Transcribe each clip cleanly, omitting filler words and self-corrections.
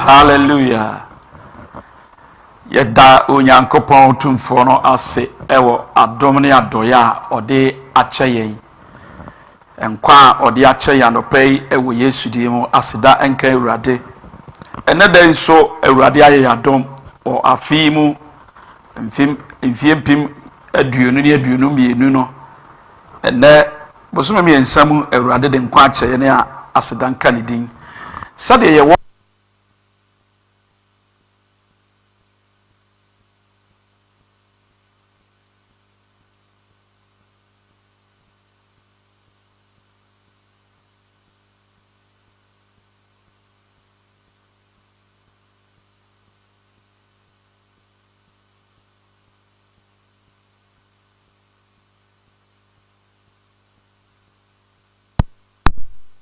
Hallelujah. Yɛda Onyankopɔn Tumfoɔ no ase wɔ adom ne adɔeɛ a ɔde akyɛ yɛn. Nkwa a ɔde akyɛ yɛn anɔpa yi wɔ Yesu din mu, aseda nka Awurade. Ɛnɛ da yi nso, Awurade ayɛ yɛn adom wɔ afe yi mu, mfe mfeɛ 2022 no. Ɛnɛ bosome 3 mu, Awurade de nkwa akyɛ yɛn a aseda nka ne din. Sɛdeɛ yɛwɔ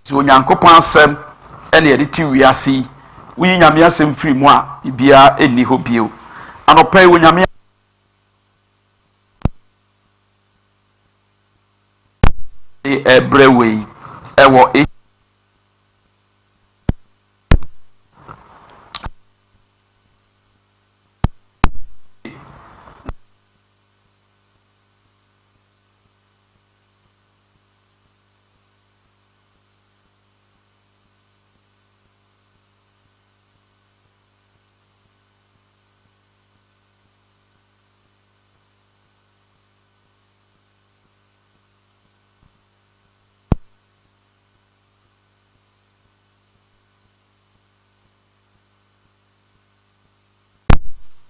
Sɛ Onyankopɔn asɛm ɛna yɛde te wiase yi, woyi Nyame asɛm firi mu a, biribiara nni hɔ bio. Anɔpa yi, Onyame ɛbrɛ wei ɛwɔ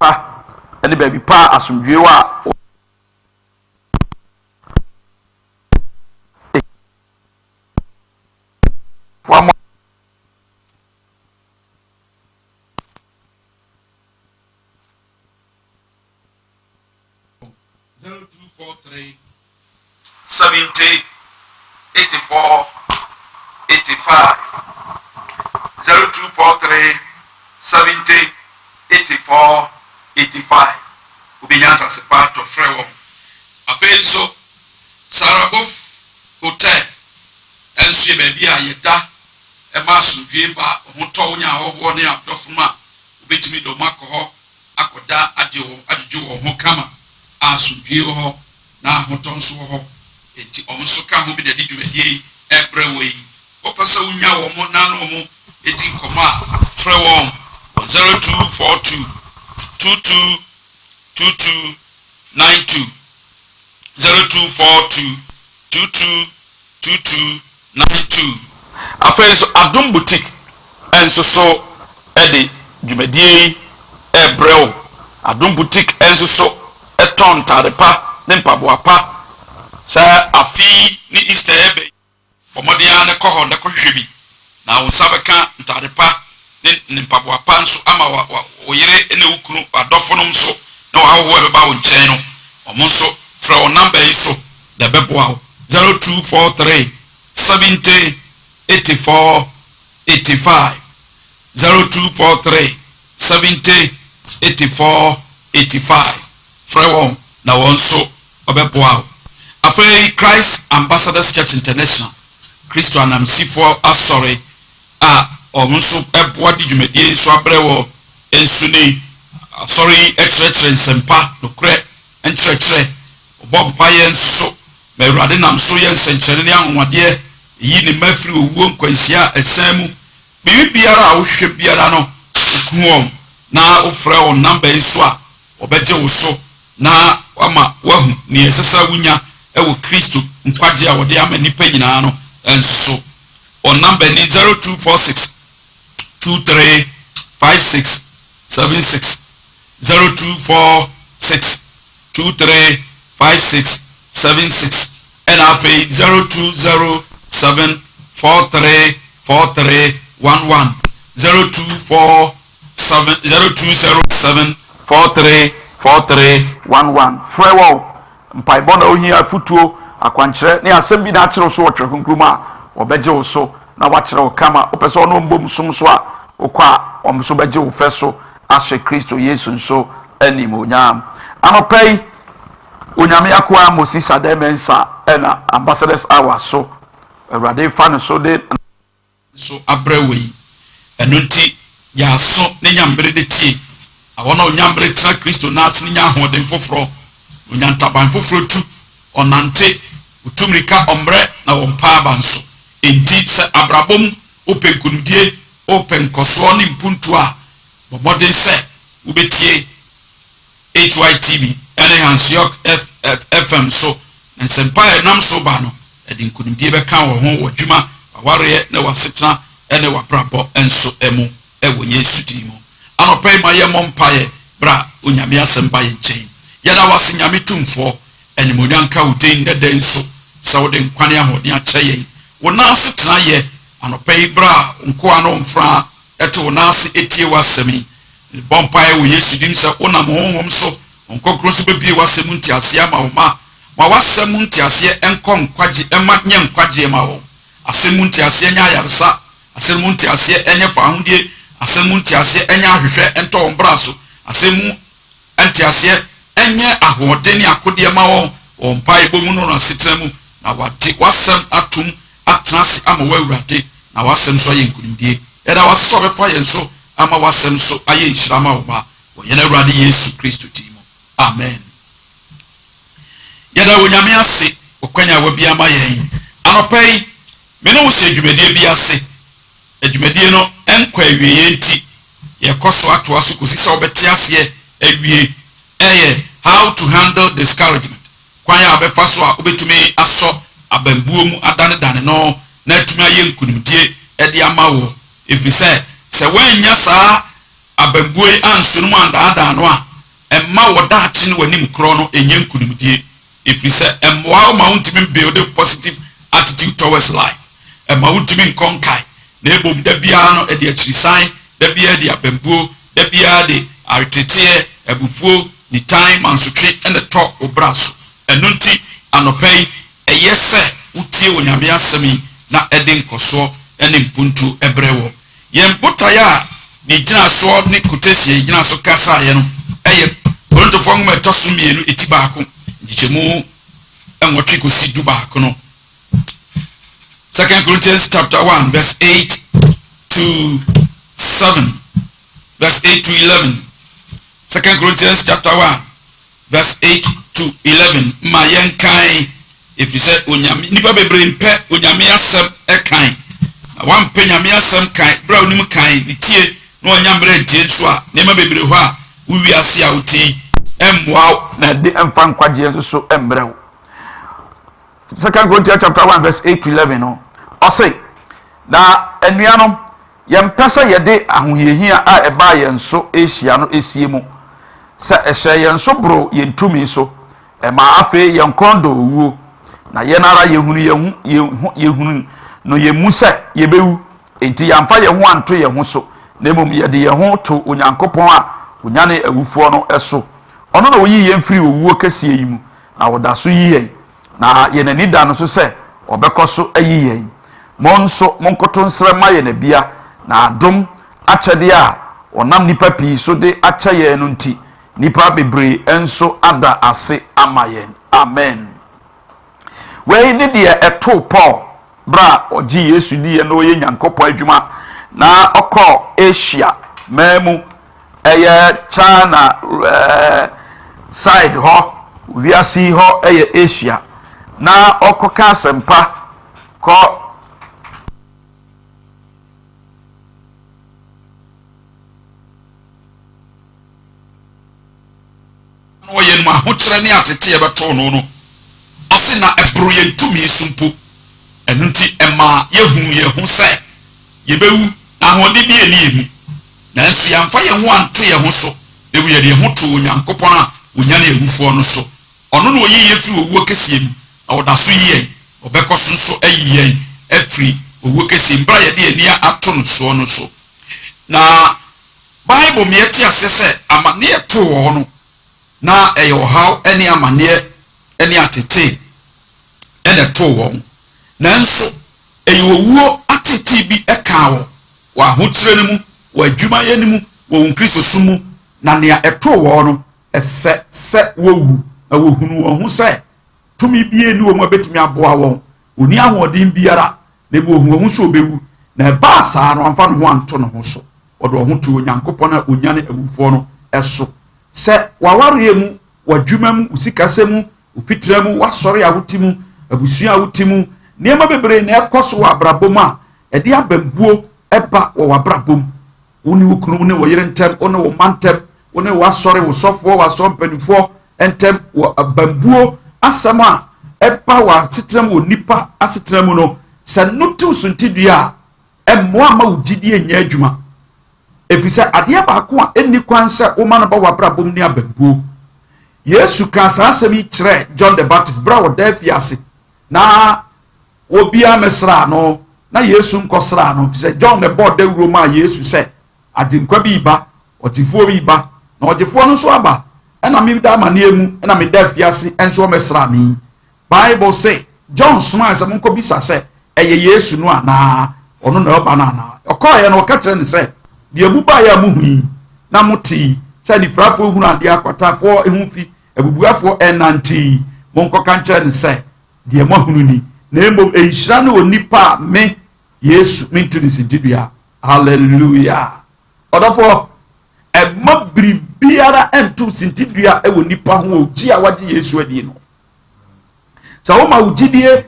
pa ne baabi pa a asomdwoe wɔ a 0243 70 84 85 0243 70 84 85 Wobɛnya asase pa atɔ, frɛ wɔn. Afei nso, Sarabof Hotel nso yɛ baabi a yɛda ma asomdwoe ba, wo ho tɔ wo, nya ahɔhoɔ ne adɔfonom a wobɛtumi de wɔn akɔ hɔ akɔda agye wɔn adwudwo wɔn ho kama a asomdwoe wɔ hɔ na ahotɔ nso wɔ hɔ. Enti wɔn nso ka ho bi na ɛde dwumadie yi rebrɛ wo yi. Wopɛ sɛ wonya wɔn na ne wɔn di nkɔmmɔ a, frɛ wɔn wɔ 0242 22 22 92, 0242 22 22 92. Afei nso Adom Boutique nso so de dwumadie yi rebrɛ wo. Adom Boutique nso so tɔn ntaade pa ne mpaboa pa. Sɛ afe yi ne Easter reba yi, bɔ mmɔden ara na kɔ hɔ na kɔhwehwɛ bi, na wo nsa bɛka ntaade pa ne ne mpaboa pa nso ama wo yere ne wo kunu, w'adɔfonom nso ne w'ahɔhoɔ a ɛbɛba wo nkyɛn no, wɔn nso frɛ wɔn namba yi so na ɛbɛboa wo, 0243 70 84 85, 0243 70 84 85. Frɛ wɔn na wɔn nso wɔbɛboa wo. Afei Christ Ambassadors Church International, Kristo Ananmusifoɔ Asɔre a wɔn nso boa de dwumadie yi nso abrɛ wɔ nso ni. Asɔre yi kyerɛkyerɛ nsɛmpa, nokorɛ nkyerɛkyerɛ, wɔbɔ mpaeɛ nso so ma Awurade nam so yɛ nsɛnkyerɛnne ne anwanwadeɛ, yi ne mma firi owuo nkwanhyia a ɛsɛn mu. Biribi biara a wohwehwɛ biara no, woku wɔn na wofrɛ wɔn namba yi so a, wɔbɛgye wo so na wɔama woahu nea ɛsɛ sɛ wunya wɔ Kristo nkwagye a ɔde ama nnipa nyinaa no nso so. Wɔn namba ni, 0246 23 56 76, 0246 23 56 76, ɛna afei 0207 43 43 11, 0247 0207 43 43 11. Frɛ wɔn. Mpaebɔ na wohia, afotuo, akwankyerɛ, ne asɛm bi na akyere wo so wɔ Twerɛ Kronkron mu a, wɔbɛgye wo so na wɔakyerɛ wo kama. Wopɛ sɛ wɔne wɔn bom som nso a, wokɔ a, wɔn nso bɛgye wo fɛ so ahyɛ Kristo Yesu nso animuonyam. Anɔpa yi, Onyame akoa Moses Adeh Mensah na Ambassadors Hour so, Awurade fa ne so de. So abrɛ wo yi. Ɛno nti, Yɛ aso na nya mmere de tie. Na wɔn a wɔnya mmere tena Kristo nan ase no nya ahoɔden foforɔ, na wɔnya ntaban foforɔ tu, wɔnante, wɔtu mmirika, wɔmmrɛ, na wɔmpa aba nso. Enti sɛ abrabɔ mu wopɛ nkonimdie, wopɛ nkɔsoɔ ne mpuntuo a, bɔ mmɔden sɛ wobɛtie HYTV ne Hanseok FM so, na nsɛmpa a ɛnam so ba no, ɛde nkonimdie bɛka wo ho wɔ adwuma, w'awareɛ ne w'asetena ne w'abrabɔ nso mu wɔ Yesu din mu. Anɔpa yi ma yɛmmɔ mpaeɛ berɛ a Onyame asɛm ba yɛn nkyɛn. Yɛda wo ase Nyame Tumfoɔ, animuonyam nka wo din nnɛ da yi nso sɛ wode nkwa ne ahoɔden akyɛ yɛn. Wo nan ase tena yɛ anɔpa yi berɛ a wo nkoa ne wo mfenaa te wo nan ase tie w'asɛm yi. Mebɔ mpaeɛ wɔ Yesu din mu sɛ wonam wo Honhom so, Honhom Kronkron so bɛbue w'asɛm mu nteaseɛ ama wo mma. Ma w'asɛm mu nteaseɛ nkɔ nkwagye mma nyɛ nkwagyeɛ ma wɔn. Asɛm mu nteaseɛ nyɛ ayaresa. Asɛm mu nteaseɛ nyɛ faahodie. Asɛm mu nteaseɛ nyɛ ahwehwɛ ntɔ wɔn bra so. Asɛm mu nteaseɛ nyɛ ahoɔden ne akodeɛ ma wɔn wɔ wɔn mpaebɔ mu ne wɔn asetena mu, na wɔagye w'asɛm atom atena ase ama wo Awurade, na w'asɛm nso ayɛ nkonimdie. Yɛda wo ase sɛ wobɛfa yɛn so ama w'asɛm so ayɛ nhyira ama wo mma, wɔ yɛn Awurade Yesu Kristo din mu. Amen. Yɛda Onyame ase wɔ kwan a wabue ama yɛn. Anɔpa yi, me ne wo hyɛ dwumadie bi ase. Na dwumadie no nkɔ awieɛ nti, yɛkɔ so atoa so kɔsi sɛ wobɛte aseɛ awie. Ɛyɛ How to Handle Discouragement, kwan a wobɛfa so a wobɛtumi asɔ abambuo mu adanedane no na atumi ayɛ nkunimdie de ama wo. Ɛfiri sɛ, sɛ woannya saa abambuo yi anso no mu andaadaa no a, Mma wo daakye ne w'anim korɔ no nyɛ nkunimdie, ɛfiri sɛ ɛmmoa wo ma wontumi mbuilde positive attitude towards life, ɛmma wontumi nkɔ nkae, na mmom da biara no ɛde akyirisan, da biara ɛde abambuo, da biara ɛde aweteteɛ, abufuo, nitan, mansotwe na ɛtɔ wo bra so. Ɛno nti anɔpa yi ɛyɛ sɛ wotie Onyame asɛm yi na ɛde nkɔsoɔ ne mpuntuo brɛ wɔ. Yɛn botaeɛ a ne gyinasoɔ ne quotation a yɛgyina so kasaeɛ no yɛ Korintofoɔ nwoma a ɛtɔ so mmienu eti baako nkyekyɛmu nwɔtwe kɔsi du baako no. Second Corinthians chapter 1 verse 8 to 7 verse 8 to 11. Second Corinthians chapter 1 verse 8 to 11 ma yɛnkan Ɛfiri sɛ Onyame, nnipa bebree mpɛ Onyame asɛm kan, na wampɛ Nyame asɛm kan, berɛ a wonim kan ne tie na wanya mmerɛ ntie nso a, nneɛma bebree hɔ a wo wiase a wote yi mmoa wo. Na ɛde ɛmfa nkwagyeɛ nso so mmerɛ wo. Second Corinthians chapter 1 verse 8 to 11 no, ɔse, Na anuanom, yɛmpɛ sɛ yɛde ahohiahia a ɛbaa yɛn so Asia no sie mu, sɛ ɛhyɛɛ yɛn so boroo yɛn tumi so, Ɛmaa afei yɛn kɔn dɔ owuo, na yɛn ara yɛhunu yɛn ho, yɛn ho, yɛhunu no yɛn mu sɛ yɛbɛwu. Enti yɛamfa yɛn ho anto yɛn ho so, na mmom yɛde yɛn ho too Onyankopɔn a ɔnyane awufoɔ no so. Ɔno na ɔyii yɛn firii owuo kɛseɛ yi mu, na ɔda so yi yɛn, na yɛn ani da no so sɛ ɔbɛkɔ so ayi yɛn. Mo nso, monkoto nsrɛ mma yɛn abia, na adom akyɛdeɛ a ɔnam nnipa pii so de akyɛ yɛn no nti, Nnipa bebree nso ada ase ama yɛn. Amen. Wei ne deɛ ɛtoo Paul berɛ a ɔgye Yesu diiɛ na ɔyɛ Nyankopɔn adwuma na ɔkɔɔ Asia man mu, ɛyɛ China ɛɛ side hɔ, wiase yi hɔ ɛyɛ Asia, na ɔkɔka asɛmpa kɔ. Na ɔyɛ no mu ahokyerɛ ne ateteɛ bɛtoo no no, ɔse na ɛboro yɛn tumi so mpo, ɛno nti ɛmaa yɛhuu yɛn ho sɛ yɛbɛwu, na ahoɔden biara nni yɛn mu. Nanso yɛamfa yɛn ho anto yɛn ho so, na mmom yɛde yɛn ho too Onyankopɔn a ɔnyane awufoɔ no so. Ɔno na ɔyii yɛn firii owuo kɛseɛ mu, na ɔda so yi yɛn, na ɔbɛkɔ so nso ayi yɛn afiri owuo kɛseɛ mu, berɛ a yɛde yɛn ani ato no soɔ no so. Na Bible ma yɛte aseɛ sɛ amaneɛ too wɔn no, na ɛyɛ ɔhaw ne amaneɛ ne atetee na ɛtoo wɔn. Nanso ɛyɛ owuo atetee bi kaa wɔn wɔ ahokyerɛ no mu, wɔ adwumayɛ no mu, wɔ wɔn Kristosom mu, na nea ɛtoo wɔn no, ɛsɛ sɛ wɔwu, na wɔhunu wɔn ho sɛ tumi biara nni wɔn mu a ɛbɛtumi aboa wɔn, wɔnni ahoɔden biara, na mmom wɔhu wɔn ho sɛ wɔbɛwu. Na ɛbaa saa no, wɔamfa ne ho anto ne ho so. Wɔde wɔn ho too Onyankopɔn a onyane awufoɔ no so. Sɛ w'awareɛ mu, w'adwuma mu, wo sikasɛm mu, wo fitena mu, w'asɔre a wote mu, abusua a wote mu, nneɛma bebree na ɛkɔ so wɔ abrabɔ mu a ɛde abambuo ba wɔ w'abrabɔ mu. Wo ne wo kunu, wo ne wo yere ntam, wo ne wo mma ntam, wo ne w'asɔre, wo sɔfoɔ, w'asɔre mpanimfoɔ ntam, wɔ abambuo asɛm a ɛba wɔ asetena mu wɔ nnipa asetena mu no, sɛ no tew suntidua a, ɛmmoa mma wo gyidie nyɛ adwuma. Ɛfiri sɛ adeɛ baako a ɛnni kwan sɛ woma no ba w'abrabɔ mu ne abambuo. Yesu kaa saa asɛm yi kyerɛɛ John the Baptist berɛ a ɔda afiase na obiara mmɛsraa no, na Yesu nkɔsraa no, efisɛ John na ɛbɔɔ dawuro maa Yesu sɛ, Agyenkwa bi reba, Ɔgyefoɔ bi reba, na Ɔgyefoɔ no nso aba, ɛna meda amaneɛ mu, ɛna meda afiase, nso ɔmmɛsraa me. Bible se, John somae sɛ monkɔbisa sɛ, ɛyɛ Yesu no anaa, ɔno na ɔreba no anaa. Ɔkɔeɛ no, ɔka kyerɛɛ no sɛ, Deɛ mobaeɛ a mohu yi, na mote yi, sɛ anifirafoɔ hunu adeɛ, akwatafoɔ ho fi, abubuafoɔ ɛnante yi, monkɔka nkyerɛ no sɛ, Deɛ moahunu ni, na mmom nhyira ne onipa a me, Yesu, mentu ne sintidua. Hallelujah! Ɔdɔfoɔ, ɛmma biribiara nto sintidua wɔ nipa ho wɔ gye a wagye Yesu adi no. Sɛ woma wo gyidie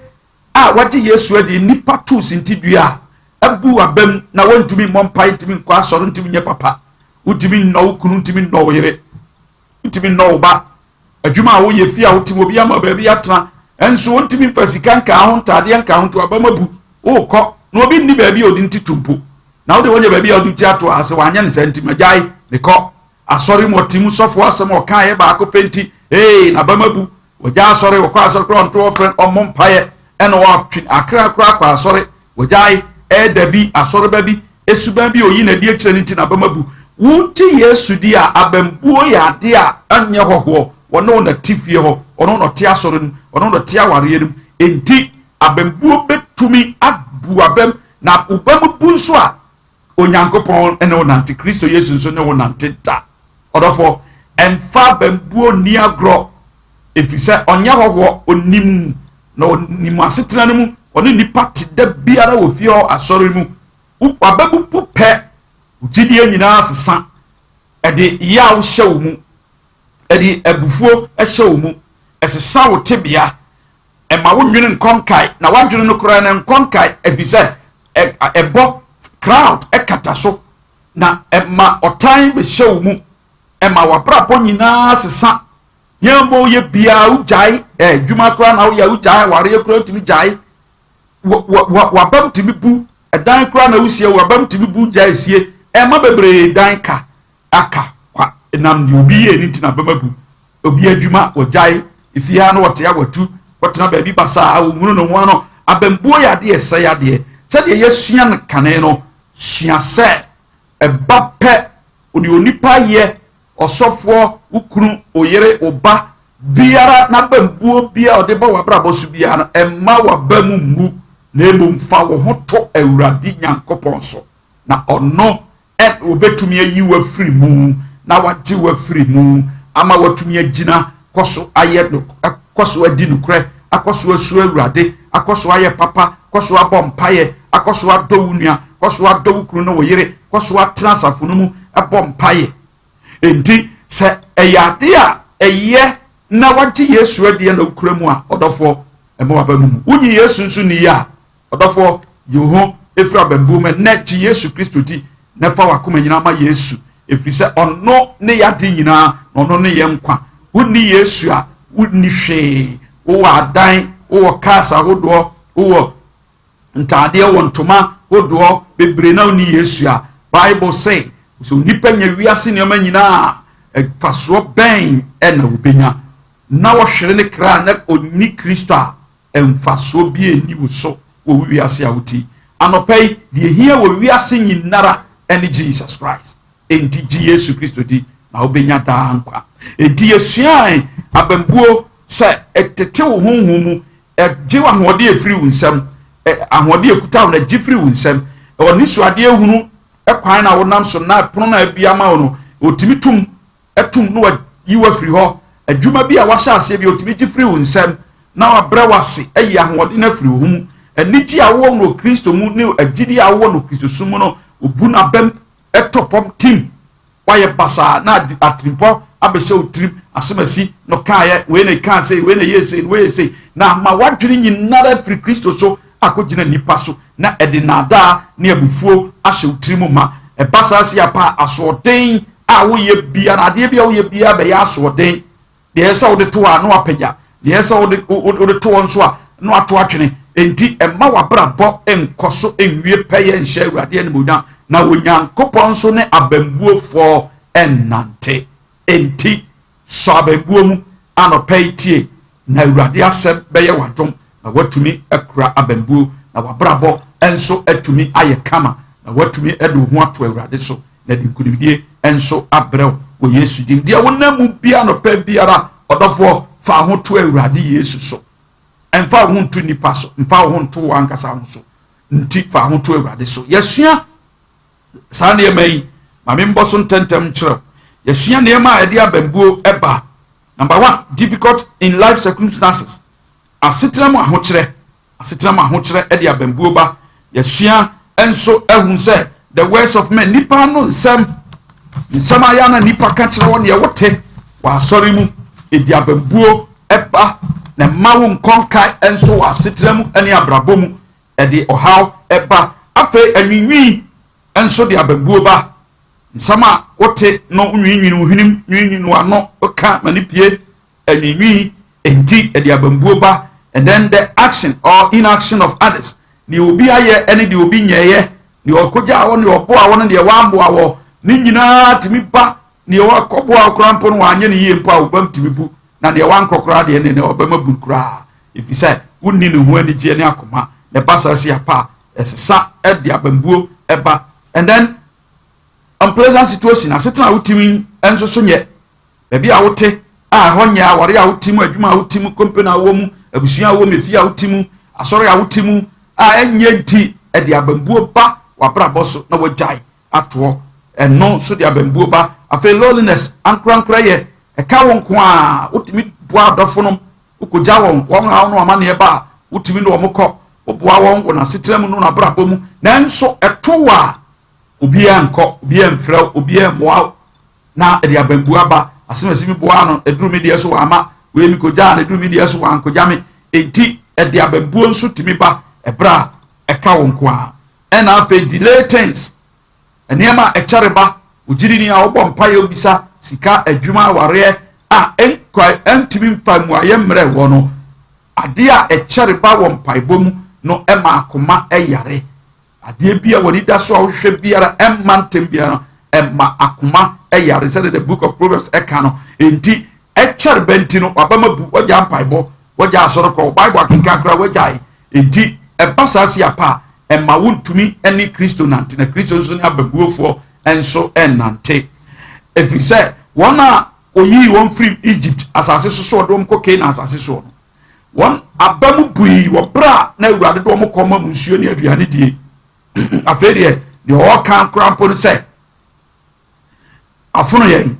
a wagye Yesu adi nipa to sintidua a, abu w'abam na wontumi mmɔ mpae, ntumi nkɔ asɔre, ntumi nyɛ papa, wontumi nnɔ wo kunu, ntumi nnɔ wo yere, wontumi nnɔ wo ba, Adwuma a woyɛ, fie a wote mu, obi ama baabi atena, nso wontumi mfa sika nkaa ho, ntaadeɛ nkaa ho, nti w'abam abu. Wokɔ, na obi nni baabi a ɔde ne ti to mpo. Na wode woanya baabi a wode wo ti ato a, sɛ wanyɛ no saa nti, magyae, mekɔ. Asɔre mu ɔte mu sɔfoɔ asɛm a ɔkaeɛ baako pɛ nti, ee, n'abam abu. Wagyae asɔre, wɔkɔ asɔre koraa ɔnto ɔfrɛ, ɔmmɔ mpaeɛ, ɛna watwe akra koraa kɔ asɔre. Wagyae, ɛda bi, asɔreba bi, suban bi a oyi no adi akyerɛ no nti n'abam abu. Wogye Yesu di a, abambuo yɛ adeɛ a ɛnyɛ hɔhoɔ. Ɔne wo na ɛte fie hɔ, ɔne wo na ɔte asɔre no mu, ɔne wo na ɔte awareɛ no mu. Enti, abambuo bɛtumi abu w'abam, na wo ba mu bu nso a, Onyankopɔn ne wo nante, Kristo Yesu nso ne wo nante da. Ɔdɔfoɔ, ɛmfa abambuo nni agorɔ, ɛfiri sɛ ɔnyɛ hɔhoɔ, ɔnim na ɔnim asetena no mu, ɔne nnipa te da biara wɔ fie hɔ asɔre mu. W'ababubu pɛ, wo gyidie nyinaa sesa, ɛde yaw hyɛ wo mu, ɛde abufuo hyɛ wo mu, ɛsesa wo tebea, ɛma wo nwene nkɔ nkae, na w'adwene no koraa no nkɔ nkae, ɛfiri sɛ ɛbɔ crowd ɛkata so, na ɛma ɔtan bɛhyɛ wo mu, ɛma w'abrabɔ nyinaa sesa. Nneɛma woyɛ biara wogyae, adwuma koraa na woyɛ wogyae, awareɛ koraa wotumi gyae, w'abam tumi bu, ɛdan koraa na wosie w'abam tumi bu gyae sie, ɛma bebree dan ka aka kwa nam deɛ obi yɛ ne nti na abam abu. Obi adwuma wɔgyae, efie ha na wɔte a wɔatu kɔtena baabi basaa a wɔhunu ne ho ano. Abambuo yɛ adeɛ ɛsɛe adeɛ. Sɛdeɛ yɛasua no kane no, sua sɛ ɛba pɛ deɛ onipa yɛ Ɔsɔfoɔ, wo kunu, wo yere, wo ba biara n'abambuo biara a ɔde ba w'abrabɔ so biara no, mma w'aba mu mmu, na mmom fa wo ho to Awurade Nyankopɔn so, na ɔno na ɔbɛtumi ayi wo afiri mu, na wagye wo afiri mu, ama woatumi agyina, kɔ so ayɛ, kɔ so adi nokorɛ, akɔ so asuro Awurade, akɔ so ayɛ papa, kɔ so abɔ mpaeɛ, akɔ so adɔ wo nua, kɔ so adɔ wo kunu ne wo yere, kɔ so atena asafo no mu bɔ mpaeɛ. Enti sɛ ɛyɛ adeɛ a ɛyɛ na wagye Yesu adiɛ na wokura mu a, ɔdɔfoɔ, ɛma waba mu mu. Wonyi Yesu nso nni a, ɔdɔfoɔ, yi wo ho firi abambuo mu ɛnnɛ, gye Yesu Kristo di na fa w'akoma nyinaa ma Yesu, ɛfiri sɛ ɔno ne yɛade nyinaa na ɔno ne yɛn nkwa. Wonni Yesu a, wonni hwee. Wowɔ adan, wowɔ cars ahodoɔ, wowɔ ntaadeɛ, wɔ ntoma hodoɔ bebree na wonni Yesu a, Bible se, sɛ onipa nya wiase nneɛma nyinaa a, mfasoɔ bɛn na obenya? Na ɔhwere ne kra na onni Kristo a, mfasoɔ biara nni wo so wɔ wo wiase a wote yi. Anɔpa yi, deɛ ehia wɔ wiase nyinara ne Jesus Christ. Enti gye Yesu Kristo di na wobɛnya daa nkwa. Enti yɛsuae abambuo sɛ ɛtete wo honhom mu, ɛgye ahoɔden ɛfiri wo nsam, ahoɔden ɛkuta wo no ɛgye firi wo nsam. Ɛwɔ nisuadeɛ hunu kwan na wonam so na ɛpono na abia ma wo no, ɔtumi tum tum na wayi wo afiri hɔ. Adwuma bi a wahyɛ aseɛ bi ɔtumi gye firi wo nsam na wabrɛ wo ase ayi ahoɔden no afiri wo ho mu. Anigye a wowɔ no wɔ Kristo mu ne agyidie a wowɔ no Kristosom mu no, ɔbu n'abam. Ɛtɔ fam tim, woayɛ basaa na atirimpɔ abɛhyɛ wo tirim, asɛmasi no kaeɛ, wei na ɛkaa sei, wei na ɛyɛɛ sei, wei yɛ sei, na ama w'adwene nyinara afiri Kristo so akɔgyina nnipa so, na ɛde nnaadaa ne abufuo ahyɛ wo tirim ma. Ɛba saa si apa a, asoɔden a woyɛ biara, adeɛ bi a woyɛ biara bɛyɛ asoɔden. Deɛ ɛyɛ sɛ wode to a na wapagya, deɛ ɛyɛ sɛ wode wode to hɔ nso a na wato atwene. Enti ɛmma w'abrabɔ nkɔ so nwie pɛyɛ nhyɛ Awurade animuonyam, na Onyankopɔn nso ne abambuofoɔ nnante. Enti sɔ abambuo mu anɔpa yi tie, na Awurade asɛm bɛyɛ w'adom na woatumi akura abambuo, na w'abrabɔ nso atumi ayɛ kama, na woatumi de wo ho ato Awurade so, na de nkonimdie nso abrɛ wo wɔ Yesu din. Deɛ wonam mu biara anɔpa biara, ɔdɔfoɔ, fa wo ho to Awurade Yesu so. Mfa wo ho nto nnipa so, mfa wo ho nto wo ankasa ho so. Nti fa wo ho to Awurade so. Yɛasua saa nneɛma yi, ma membɔ so ntɛmntɛm nkyerɛ wo. Yɛasua nneɛma a ɛde abambuo ba. Number one, difficult in life circumstances. Asetena mu ahokyerɛ. Asetena mu ahokyerɛ de abambuo ba. Yɛasua nso ahu sɛ the words of men, nnipa ano nsɛm, nsɛm a yɛ na nnipa ka kyerɛ wɔ deɛ wote wɔ asɔre mu, ɛdi abambuo ba na ɛma wo nkɔnkae nso wɔ asetena mu ne abrabɔ mu, ɛde ɔhaw ba. Afei anwiinwii nso de abambuo ba. Nsɛm a wote no nwiinwii wo hwenem, nwiinwii w'ano, woka ma ne pie, anwiinwii nti ɛde abambuo ba. And then the action or inaction of others, deɛ obi ayɛ ne deɛ obi nyɛɛyɛ, deɛ ɔkɔgyaa wɔ, deɛ ɔboa wɔ ne deɛ wamboa wɔ, ne nyinaa tumi ba. Deɛ wakɔboa wo koraa mpo no wanyɛ ne yie mpo a, wobam tumi bu, na deɛ wankɔ koraa deɛ ne ɔbɛma bu koraa, ɛfiri sɛ wonni ne ho anigyeɛ ne akoma. Na ɛba saa si apa a, ɛsesa ɛde abambuo ɛba. And then unpleasant situation, asetena a wotumi nso so nyɛ, baabi a wote a ɛhɔ nyɛ, aware a wote mu, adwuma a wote mu, company a wɔ mu, abusua a wɔ mu, efie a wote mu, asɔre a wote mu a ɛnyɛ nti, ɛde abambuo ba w'abrabɔ so na wagyae atoɔ. Ɛno nso de abambuo ba. Afei loneliness, ankorankora yɛ ɛka wo nko a, wotumi boa adɔfo no, wokɔgya wɔn wɔn haw no amanneɛ ba a, wotumi ne wɔn kɔ, woboa wɔn wɔ n'asetena mu no n'abrabɔ mu, nanso ɛto wɔ a, obiara nkɔ, obiara mfrɛ wo, obiara mmoa wo, na ɛde abambuo aba. Asɛm asi mi boa no, ɛduru mi deɛ so wɔ ama wei, mi kɔgyaa no, ɛduru mi deɛ so wɔ ankɔgya me. Enti ɛde abambuo nso tumi ba ɛberɛ a ɛka wo nko a. Ɛna afei delay things, nneɛma a ɛkyɛre ba. Ogyiri ni a wɔbɔ mpaeɛ, obisa sika, adwuma, awareɛ a ɛnkwa ɛntumi mfa mmuayɛ mmerɛ wɔ no, adeɛ a ɛkyɛre ba wɔ mpaebɔ mu no ɛma akoma ɛyare. Adeɛ bi a wɔde da so a wohwehwɛ biara ɛmma ntɛm biara no ɛma akoma ɛyare, sɛdeɛ the Book of Proverbs ɛka no. Enti ɛkyɛre bɛ nti no, wabɛma bu, wɔgya mpaebɔ, wɔgya asɔre kɔ, Bible akenkan koraa wɔgyae. Enti ɛba saa si apa a, ɛma wontumi ne Kristo nante, na Kristo nso ne ababuofoɔ nso ɛnante, ɛfiri sɛ wɔn a oyii wɔn firi Egypt asase so so ɔde wɔn kɔ Canaan asase soɔ no, wɔn aba mu bui wɔ berɛ a na Awurade de wɔn kɔ ma mu nsuo ne aduane die. Afei deɛ ɔɔka koraa mpo no sɛ afono yɛn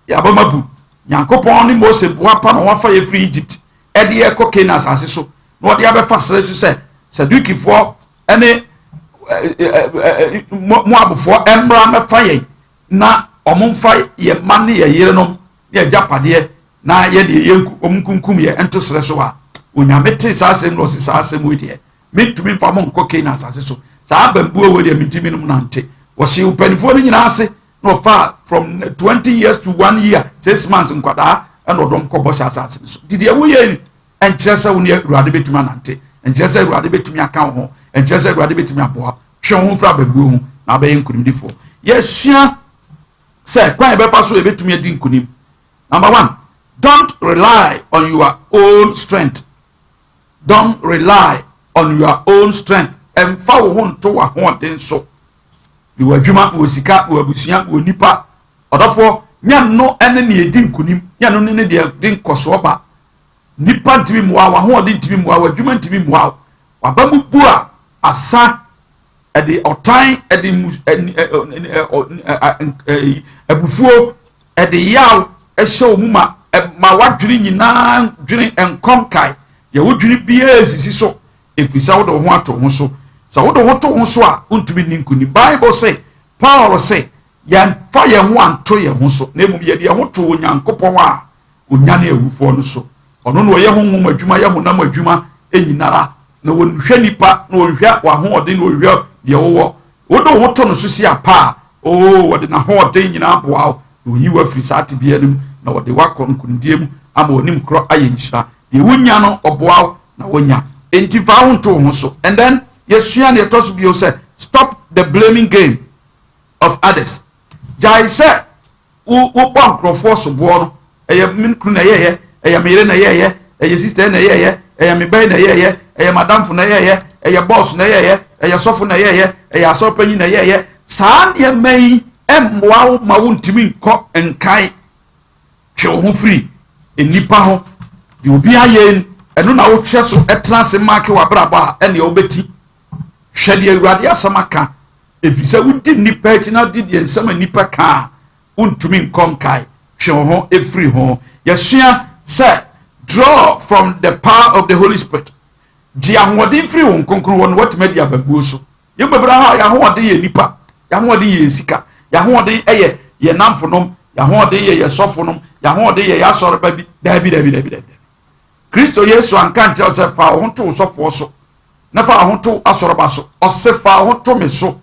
yɛaba ma bu. Nyankopɔn ne Mose boa pa na wɔafa yɛ firi Egypt ɛde yɛ kɔ Canaan asase so na wɔde abɛfa serɛ so sɛ Sadukifoɔ ne Moabfoɔ mmra mɛfa yɛn na wɔn mfa yɛn mma ne yɛn yerenom ne agyapadeɛ na yɛde yɛn wɔn nkunkum yɛ nto serɛ so a, Onyame te saa asɛm no, ɔsi saa asɛm yi deɛ, mentumi mfa mo nkɔ Canaan asase so. Saa abambuo wɔ deɛ mentumi nom nante. Wɔsi mpanimfoɔ no nyinaa ase na ɔfa from 20 years to 1 year 6 months nkwadaa, ɛna ɔdɔm kɔ bɔhyɛ asase no so. Nti deɛ woyɛ ni ɛnkyerɛ sɛ wo ne Awurade bɛtumi anante, ɛnkyerɛ sɛ Awurade bɛtumi aka wo ho, ɛnkyerɛ sɛ Awurade bɛtumi aboa. Twe wo ho firi abambuo ho na abɛyɛ nkonimdifoɔ. Yɛsua sɛ kwan yɛbɛfa so yɛbɛtumi adi nkonim. Number one, don't rely on your own strength. Don't rely on your own strength. Ɛmfa wo ho nto w'ahoɔden so. Wɔ adwuma, wɔ sika, wɔ abusua, wɔ nipa, ɔdɔfoɔ, nyɛ no ne nea edi nkonim, nyɛ no ne deɛ de nkɔsoɔ ba. Nipa ntumi mmoa, w'ahoɔden ntumi mmoa, w'adwuma ntumi mmoa wo. Waba mu bu a asa, ɛde ɔtan, ɛde mu ɛni ɛ ɛ ɛ abufuo, ɛde yaw ɛhyɛ wɔn mu ma ɛma wadwene nyinaa dwene nkɔnkae deɛ wodwene biara esisi so, efiri sɛ wode wo ho ato ho so. Sɛ wode wo ho to ho so a, wontumi nni nkonim. Bible sɛ, Paul sɛ Yɛmfa yɛn ho anto yɛn ho so, na mmom yɛde yɛn ho to Onyankopɔn a onyane awufoɔ no so. Ɔno na ɔyɛ honhom adwuma, yɛ honam adwuma nyinara. Na ɔnhwɛ nipa, na ɔnhwɛ w'ahoɔden, na ɔnhwɛ deɛ wowɔ. Wode wo ho to no so si apa a, oo, ɔde n'ahoɔden nyinaa boa wo, na ɔyi wo afiri saa tebea no mu, na ɔde wo akɔ nkonimdie mu ama w'anim korɔ ayɛ nhyira. Deɛ wonya no, ɔboa wo na wonya. Enti mfa wo ho nto wo ho so. And then, yɛsua deɛ ɛtɔ so bio sɛ, stop the blaming game of others. Gyae sɛ wobɔ nkurɔfoɔ soboɔ no. Ɛyɛ me kunu na ɛyɛɛyɛ, ɛyɛ me yere na ɛyɛɛyɛ, ɛyɛ sister na ɛyɛɛyɛ, ɛyɛ me bɛyi na ɛyɛɛyɛ, ɛyɛ madamfo na ɛyɛɛyɛ, ɛyɛ boss na ɛyɛɛyɛ, ɛyɛ sɔfo na ɛyɛɛyɛ, ɛyɛ asɔrepanyin na ɛyɛɛyɛ. Saa nneɛma yi mmoa wo ma wontumi nkɔ nkan. Twe wo ho firi nnipa ho. Deɛ obi ayɛ ɛno na wohwɛ so tena ase maake w'abrabɔ a, ɛnea wobɛti. Hwɛ deɛ Awurade asɛm aka, ɛfiri sɛ wodi nnipa akyi na wodi deɛ nsɛm a nnipa ka a, wontumi nkɔ nkae. Twe wo ho firi ho. Yɛsua sɛ draw from the power of the Holy Spirit. Gye ahoɔden firi wo Kronkron hɔ na woatumi adi ababuo so. Yɛn bebree ha, yɛn ahoɔden yɛ nipa, yɛn ahoɔden yɛ yɛn sika, yɛn ahoɔden yɛ yɛn namfonom, yɛn ahoɔden yɛ yɛn sɔfonom, yɛn ahoɔden yɛ yɛn asɔreba bi. Daabi, daabi, daabi, daabi. Kristo Yesu anka nkyerɛ wo sɛ fa wo ho to wo sɔfoɔ so na fa wo ho to asɔreba so. Ɔse fa wo ho to me so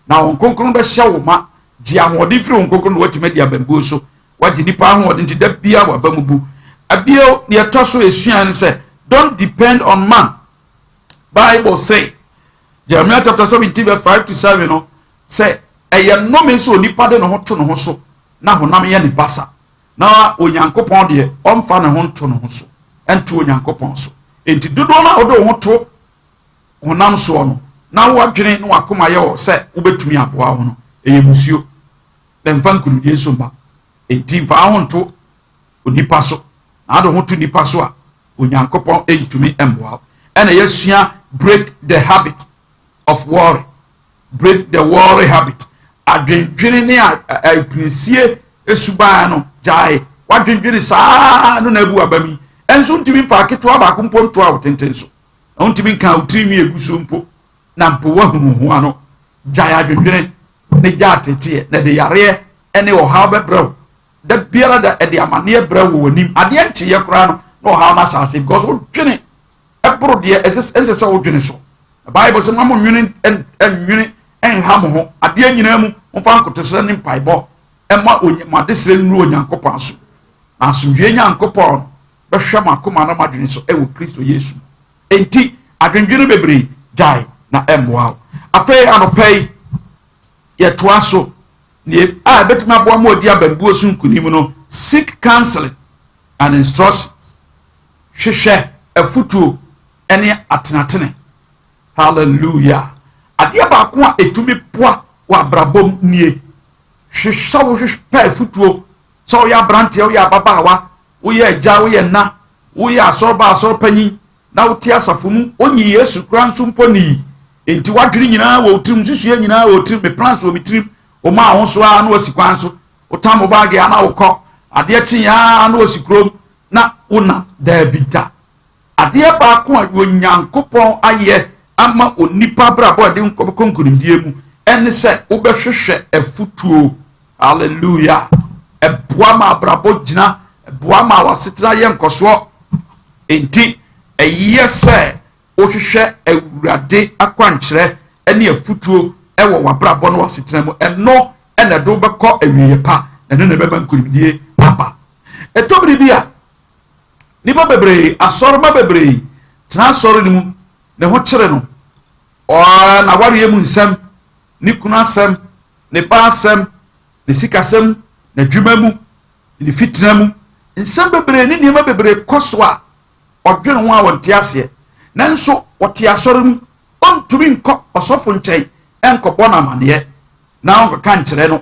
na wo Kronkron bɛhyɛ wo ma. Gye ahoɔden firi wo Kronkron na woatumi adi abambuo so. Wagye nipa ahoɔden nti da biara waba mu bu. Abio, deɛ ɛtɔ so esua ne sɛ, don't depend on man. Bible say, Jeremiah chapter 17 verse 5 to 7 no, sɛ ɛyɛ nnome sɛ onipa de ne ho to ne ho so na honam yɛ ne basa, na Onyankopɔn deɛ ɔmfa ne ho nto ne ho so, ɛnto Onyankopɔn so. Enti dodoɔ no a wode wo ho to honam soɔ no, na woadwene na wakoma yɛ wɔ sɛ wobɛtumi aboa wo no, ɛyɛ musuo na mfa nkonimdie nso mma. Enti mfa wo ho nto onipa so, na ade ho to nipa so a, Onyankopɔn ntumi mmoa wo. Ɛna yɛasua break the habit of worry, break the worry habit. Adwendwene ne apinisie suban no, gyae. Wadwendwene saa no na abu aba mi. Ɛnso ntumi mfa aketewa baako mpo ntoa wo tenten so. Na wontumi nka wo tiri nwi egu so mpo. Na mpo woahunu ho ano. Gyae adwendwene ne gya ateteɛ, na ɛde yareɛ ne ɔhaw bɛbrɛ wo. Da biara da ɛde amanneɛ brɛ wo w'anim. Adeɛ nkyeeɛ koraa no na ɔhaw no ahyɛ ase, because wodwene ɛboro deɛ ɛsɛ sɛ wodwene so. Na Bible sɛ ma mo nwene nwene nha mo ho adeɛ nyinaa mu, momfa nkotosrɛ ne mpaebɔ ɛma mo adesrɛ nnuru Onyankopɔn aso. Na asomdwoeɛ Nyankopɔn bɛhwɛ mo akoma na mo adwene so ɛwɔ Kristo Yesu mu. Enti adwendwene bebree gyae na ɛmmoa wo. Afei anɔpa yi yɛtoa so nea a ɛbɛtumi aboa ma ɔdi abambuo so nkonim no, seek counseling and instructions. Hwehwɛ afutuo ne atenatene. Hallelujah. Adeɛ baako a ɛtumi boa wɔ abrabɔ mu nie. Hwehwɛ wo hwehwɛ afutuo sɛ woyɛ aberanteɛ, woyɛ ababaawa, woyɛ agya, woyɛ nna, woyɛ asɔreba, asɔrepanyin, na wote asafo mu, wonyi Yesu kora nso mpo nii. Enti w'adwene nyinaa wɔ wo tirim, nsusuiɛ nyinaa wɔ wo tirim, me plans wɔ me tirim, woma wo ho so ara na wasi kwan so, wotam wo baage a na wokɔ, adeɛ kye ara na wasi kurom na wonam. Daabi da. Adeɛ baako a Onyankopɔn ayɛ ama onipa abrabɔ a ɛde kɔ nkonimdie mu ɛne sɛ wobɛhwehwɛ afutuo. Hallelujah. Ɛboa ma abrabɔ gyina, ɛboa ma w'asetena yɛ nkɔsoɔ. Enti ɛyɛ sɛ wohwehwɛ Awurade akwankyerɛ ne afutuo wɔ w'abrabɔ ne w'asetena mu. Ɛno ɛna ɛde wobɛkɔ awieeɛ pa, na ɛno na ɛbɛma nkonimdie aba. Ɛtɔ bere bi a, nnipa bebree, asɔremma bebree tena asɔre no mu, ne ho kyere no, n'awareɛ mu nsɛm, ne kunu asɛm, ne ba asɛm, ne sikasɛm, n'adwuma mu, ne fitena mu, nsɛm bebree ne nneɛma bebree kɔ so a ɔdwene ho a ɔnte aseɛ. Nanso ɔte asɔre mu, ɔntumi nkɔ ɔsɔfo nkyɛn nkɔbɔ no amanneɛ na ɔnkɔka nkyerɛ no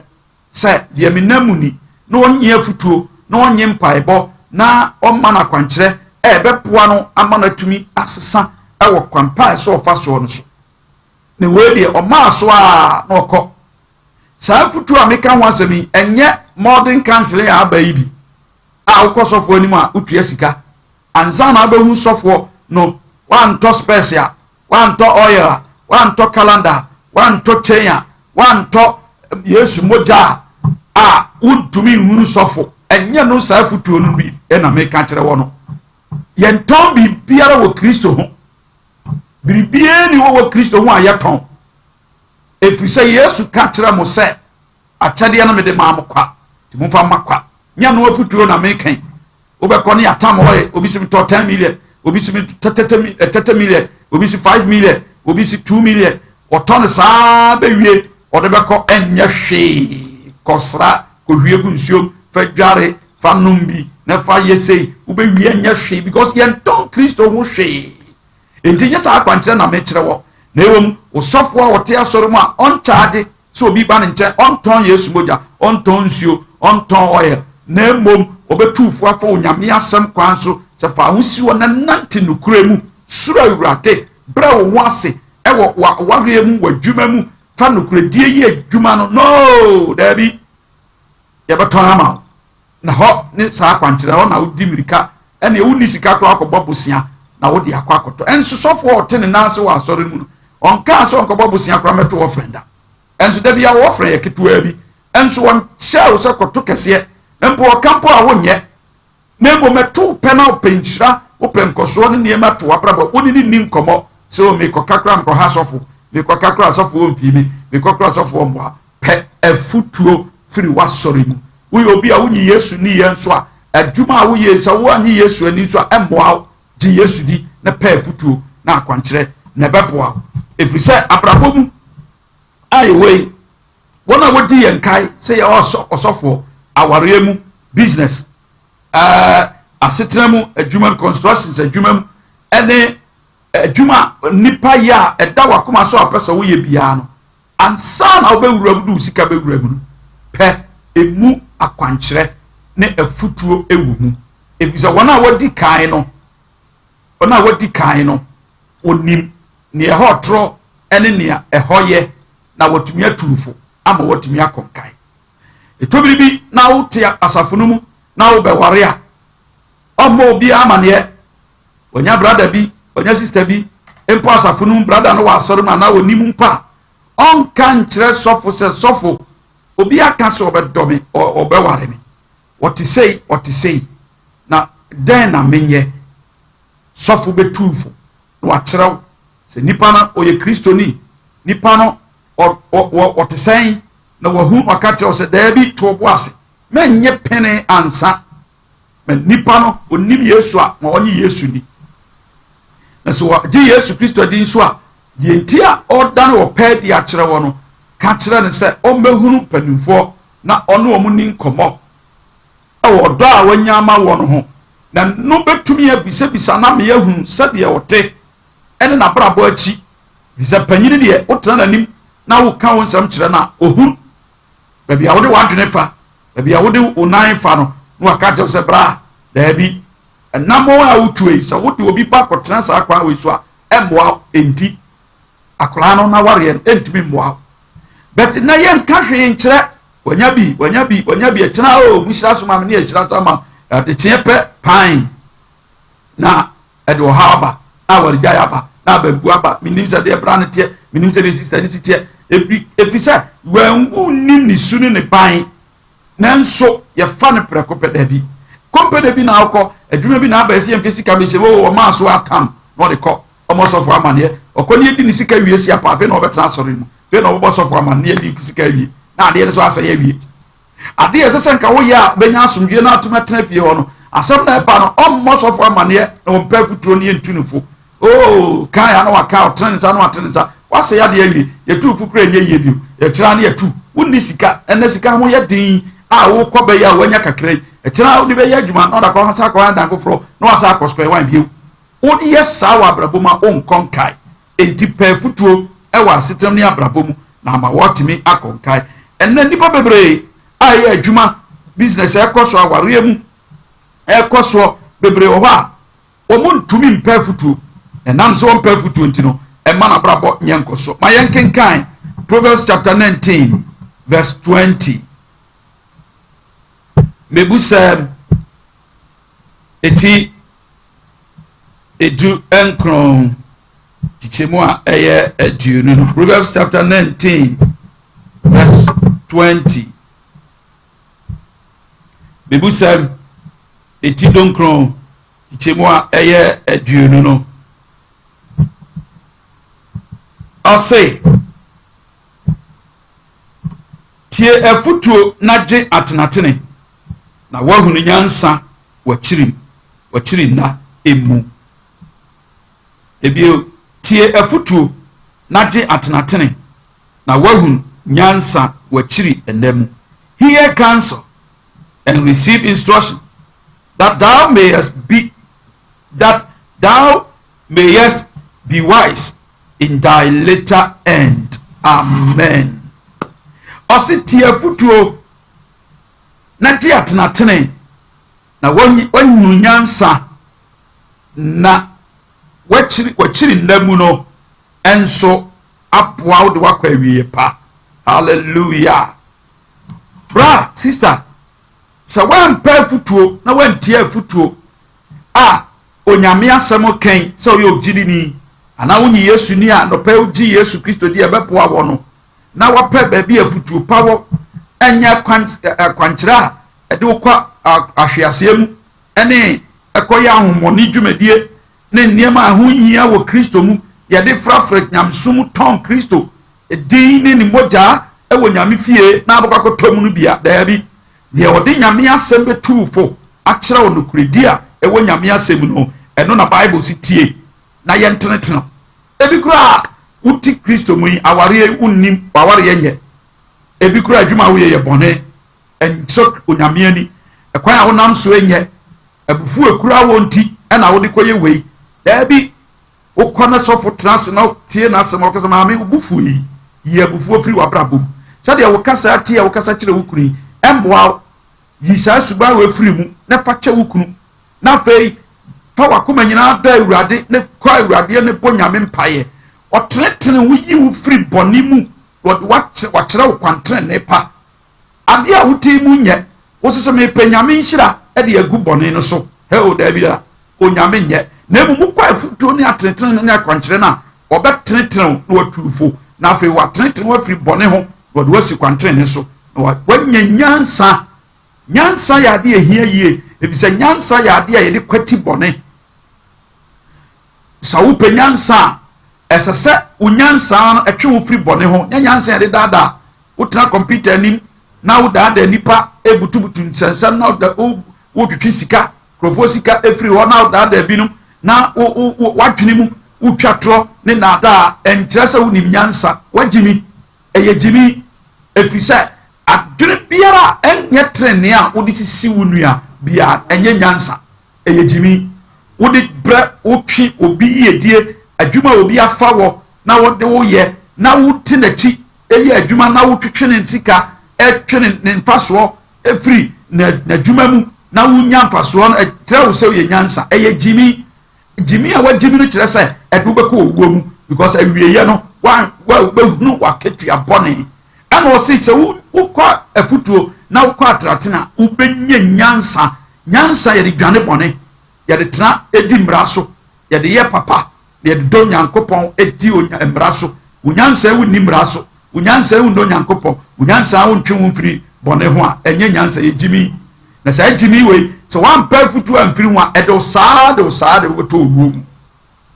sɛ deɛ menam mu ni, na ɔnnye afotuo, na ɔnnye mpaebɔ, na ɔmma no akwankyerɛ a ɛbɛboa no ama no atumi asesa wɔ kwan pa a ɛsɛ ɔfa soɔ no so. Na wei deɛ ɔmaa so a na ɔkɔ. Saa afotuo a meka ho asɛm yi, ɛnyɛ modern counseling a aba yi bi a wokɔ sɔfoɔ anim a wotua sika ansa na wobɛhu sɔfoɔ no. Woantɔ spɛs a, woantɔ oil a, woantɔ calendar a, woantɔ chain a, woantɔ Yesu mogya a, a wontumi nhunu sɔfo. Ɛnyɛ no saa afotuo no bi na meka kyerɛ wɔ no. Yɛntɔn biribiara wɔ Kristo ho. Biribiara ni wɔ wɔ Kristo ho a yɛtɔn. Ɛfiri sɛ Yesu ka kyerɛ mo sɛ, akyɛdeɛ no mede maa mo kwa, nti momfa mma kwa. Nyɛ no afotuo na meka yi. Wobɛkɔ ne yɛatam hɔ, obi si metɔ 10 million, obi si metɔ 30 million, obi si 5 million, obi si 2 million. Ɔtɔ no saa bɛwie, ɔde bɛkɔ ɛnyɛ hwee. Kɔsra, kɔhwie gu nsuom, fa dware, fa nom bi, na fa yɛ sei, wobɛwie ɛnyɛ hwee, because yɛntɔn Kristo ho hwee. Enti nyɛ saa akwankyerɛ na mekyerɛ wɔ. Na mmom, osɔfoɔ a ɔte asɔre mu a ɔnkyagye sɛ obi ba ne nkyɛn, ɔntɔn Yesu mogya, ɔntɔn nsuo, ɔntɔn oil, na mmom ɔbɛtu fo afa Onyame asɛm kwan so sɛ fa ho si hɔ na nante nokorɛ mu, suro Awurade, brɛ wo ho ase ɛwɔ w'awareɛ mu, w'adwuma mu, fa nokorɛdie yi adwuma no. No, daabi, yɛbɛtɔn ama wo. Na hɔ ne saa akwankyerɛ hɔ na wodi mmirika, ɛne wonni sika koraa akɔbɔ bosea na wode akɔ akɔtɔ. Ɛnso sɔfoɔ a ɔte ne nan ase wɔ asɔre mu no, ɔnkaa sɛ ɔnkɔbɔ bosea koraa mɛto wɔfrɛ da. Ɛnso da bia wɔfrɛ yɛ ketewa bi, ɛnso wɔnhyɛ wo sɛ kɔto kɛseɛ mpo, ɔka mpo a wonyɛ. Na mmom ɛto pɛ na wopɛ nhyira, wopɛ nkɔsoɔ ne nneɛma to w'abrabɔ, wo ne ne nni nkɔmmɔ sɛ o mekɔka koraa mekɔha sɔfo, mekɔka koraa sɔfo wɔ mfii me, mekɔ koraa sɔfo wɔ mmoa. Pɛ afutuo firi w'asɔre mu. Woyɛ obi a wonyi Yesu ni yɛ nso a, adwuma a woyɛ sɛ woanye Yesu ani nso a, ɛmmoa wo. Gye Yesu di na pɛ afutuo na akwankyerɛ na ɛbɛboa wo, ɛfiri sɛ abrabɔ mu a yɛwɔ yi, wɔn a wɔdi yɛn kae sɛ yɛ ɔsɔfoɔ, awareɛ mu, business, asetena mu, adwuma mu, constructions adwuma mu, ɛne adwuma nipa yɛ a ɛda wakoma so a pɛ sɛ woyɛ biara no, ansa na wobɛwura mu de wo sika bɛwura mu no, pɛ emu akwankyerɛ ne afutuo ɛwɔ mu, ɛfiri sɛ wɔn a wɔdi kan no, wɔn a wɔdi kan no, wɔnim nea ɛhɔ torɔ ɛne nea ɛhɔ yɛ, na wɔtumi atu fo ama wɔtumi akɔ nkae. Ɛtɔbiri bi na wote asafo no mu na wobɛware a, ɔmmɔ obiara amanneɛ. Wɔnya brother bi, wɔnya sister bi mpo asafo no mu, brother no wɔ asɔre mu anaa wɔnim mpo a, ɔnka nkyerɛ sɔfo sɛ, sɔfo, obi aka sɛ ɔbɛdɔ me, ɔbɛware me, wɔte sei, ɔte sei, na dɛn na menyɛ? Sɔfo bɛtu fo na wakyerɛw sɛ nipa no ɔyɛ Kristoni, nipa no ɔte sɛn, na wahu waka kyerɛw sɛ daabi, to bo ase, mɛnyɛ pene ansa ma nipa no onim Yesu a, ma ɔnye Yesu ni. Na sɛ wɔgye Yesu Kristo adi nso a, deɛ nti a ɔdane wɔ pɛɛ di akyerɛ wɔ no, ka kyerɛ no sɛ ɔmmɛhunu mpanimfoɔ na ɔne wɔn ni nkɔmmɔ ɛwɔ ɔdɔ a wanya ama wɔn ho, na no bɛtumi abisabisa na meyɛ hunu sɛdeɛ ɔte ɛne n'abrabɔ akyi, sɛ panyini deɛ wotena n'anim na woka wo nsɛm kyerɛ no a, ohun baabi a wode w'adwene fa, baabi a wode wo nan fa no, na waka kyerɛ sɛ bra, daabi, ɛnam a wotu yi sɛ wode obi ba kɔtena saa kwan wei so a, ɛmmoa. Enti akwaraa no na wareɛ no ɛntumi mmoa wo. But na yɛnka hwee nkyerɛ, wanya bi, wanya bi, wanya bi, ɛkyena o muhyira so ma me ne yɛhyira so ama adekyeɛ pɛ pan na ɛde ɔhaw aba, na awaregyae aba, na abambu aba. Menim sɛ deɛ bra no teɛ, menim sɛ deɛ sister no si teɛ, ebi efi sɛ wanwu ni ne su ne ne ban. Nanso yɛfa no prɛko pɛ. Daabi, company bi na akɔ adwuma bi na aba ɛsɛ yɛmfa sika bɛhyɛ wɔ ɔmaa so atam na ɔde kɔ ɔmɔ sɔfo amaneɛ. Ɔkɔ ne edi ne sika wie si apa, afei na ɔbɛtena asɔre mu, afei na ɔbɛbɔ sɔfo amaneɛ di sika wie, na adeɛ no so asɛe awie. Adeɛ ɛsɛ sɛ nka woyɛ a bɛnya asomdwie na atumi atena fie hɔ no, asɛm na ɛba no, ɔmmɔ sɔfo amaneɛ na ɔmpɛ afutuo ne yɛntu ne fo. Oo kan ya na waka, ɔtene ne nsa na watene ne nsa, wasɛ yadeɛ awie. Yɛtu fo kura nyɛ yie bio, yɛkyerɛ ne yɛtu. Wonni sika ɛnɛ, sika ho yɛ den a, wokɔ bɛyɛ a wanya kakra yi, ɛkyerɛ wode bɛyɛ adwuma na ɔda kɔ sa akɔ dan foforɔ na wasa akɔ square one bio. Woyɛ saa wɔ abrabɔ mu a, wonkɔ nkae. Enti pɛ afutuo ɛwɔ asetenam ne abrabɔ mu na ama wɔtumi akɔ nkae. Ɛnɛ nnipa bebree a ɛyɛ adwuma, business ɛkɔ so, awareɛ mu ɛkɔ soɔ bebree wɔ hɔ a, wɔn ntumi mpɛ afutuo. Ɛnam sɛ wɔn mpɛ afutuo nti no, ɛma n'abrabɔ nyɛ nkɔso. Ma yɛn kenkan Proverbs chapter 19 verse 20. Mebusɛm eti 19 kyekyɛmu a ɛyɛ 20 no. Proverbs chapter 19 verse 20. Mebusɛm eti 19 nkyekyɛmu a ɛyɛ 20 no, ɔse, Tie afotuo na gye atenatene, na woahunu nyansa w'akyiri w'akyiri nna mu. Ebio, tie afotuo na gye atenatene, na woahunu nyansa w'akyiri nna mu. Hear counsel and receive instruction, that thou mayest be wise in thy later end. Amen. Ɔse tie afotuo na gye atenatene, na woahunu nyansa, na w'akyiri nna mu no nso aboa wo de wakɔ awie pa. Hallelujah. Bra, sister, sɛ woampɛ afotuo na woantie afotuo a Onyame asɛm kɛn sɛ ɔyɛ ogyidini anaa wonyi Yesu ni a, nɔpɛ wogye Yesu Kristo di a ɛbɛboa wɔ no na wapɛ baabi afotuo pa wɔ, ɛnyɛ akwankyerɛ a ɛde wokɔ ahweaseɛ mu ɛne ɛkɔyɛ ahommɔne dwumadie ne nneɛma a ɛho hia wɔ Kristo mu, yɛde frafra nyamesom, tɔn Kristo din ne ne mogyaa ɛwɔ Nyame fie na abɛkɔ akɔtɔ mu no bia. Daabi, deɛ ɔde Nyame asɛm bɛtuu fo akyerɛ wo nokorɛdi a ɛwɔ Nyame asɛm no, ɛno na Bible si tie na yɛntenetene. Ebi koraa wote Kristo mu yi, awareɛ wonnim, wawareɛ nyɛ. Ebi koraa adwuma a woyɛ yɛ bɔne, ɛnsɔ Onyame ani, ɛkwan a wonam so nyɛ, abufuo ekura wɔ nti ɛna wode kɔyɛ wei. Daabi, wokɔ na sɔfo tena ase na tie n'asɛm a ɔkasa, "Maame, wo bufuo yi, yi abufuo firi w'abrabɔ mu. Sɛdeɛ wokasa tie a wokasa kyerɛ wo kunu yi, ɛmmoa wo. Yi saa suban wɔ afiri mu na fa kyɛ wo kunu, na afei fa w'akoma nyinaa dɔ Awurade ne kɔ Awurade ne bɔ Nyame mpaeɛ." Ɔtenetene wo, yi wo firi bɔne mu, wɔde wakyerɛ wo kwantenene pa. Adeɛ a wote mu nyɛ wo sɛ mepɛ Nyame nhyira de agu bɔne no so hɛ o. Daabi da, Onyame nyɛ, na mmom wokɔ afotuo ne atenetene ne akwankyerɛ no a, ɔbɛtenetene wo na watu fo, na afei watenetene wo afiri bɔne ho na wɔde wasi kwantenene so na wanya nyansa. Nyansa yɛ adeɛ ehia yie, efisɛ nyansa yɛ adeɛ a yɛde kwati bɔne. Sɛ wopɛ nyansa a, ɛsɛ sɛ wo nyansa no ɛtwe wo firi bɔne ho. Nyɛ nyansa yɛde daadaa wotena kɔmputa anim na wodaadaa nipa, ebutubutu nsɛnsɛm na wotwitwi sika, nkurɔfoɔ sika efiri hɔ, na wodaadaa binom na wo wo wadwene mu wotwa torɔ ne naadaa. Ɛnkyerɛ sɛ wonim nyansa. Wagyimi, ɛyɛ gyimi, efiri sɛ adwene biara a ɛnyɛ tenenee a wode sisi wo nua biara ɛnyɛ nyansa, ɛyɛ gyimi. Wode brɛ wotwe obi yiedie adwuma a obi afa wɔ na wɔde woyɛ na wote n'akyi ɛyɛ adwuma na wotwetwe ne sika, ɛtwe ne mfasoɔ efiri n'adwuma mu na wonya mfasoɔ no, ɛkyerɛ wo sɛ woyɛ nyansa? Ɛyɛ gyimi. Gyimi a wagyimi no kyerɛ sɛ ɛde wobɛkɔ owuo mu, because awieɛ no wa wobɛhunu wakatua bɔne. Ɛna ɔse sɛ wokɔ afutuo na wokɔ atenatena, wobɛnya nyansa. Nyansa yɛde dwane bɔne, yɛde tena edi mmara so, yɛde yɛ papa na yɛde dɔ Nyankopɔn, edi mmara so. Wo nyansa wonni mmara so, wo nyansa wonnɔ Nyankopɔn, wo nyansa wontwe wo mfiri bɔne ho a, ɛnyɛ nyansa, yɛ gyimi. Na saa gyimi wei, sɛ woampɛ afutuo amfiri ho a, ɛde wo saa de wo saa de wobɛtɔ owuo mu.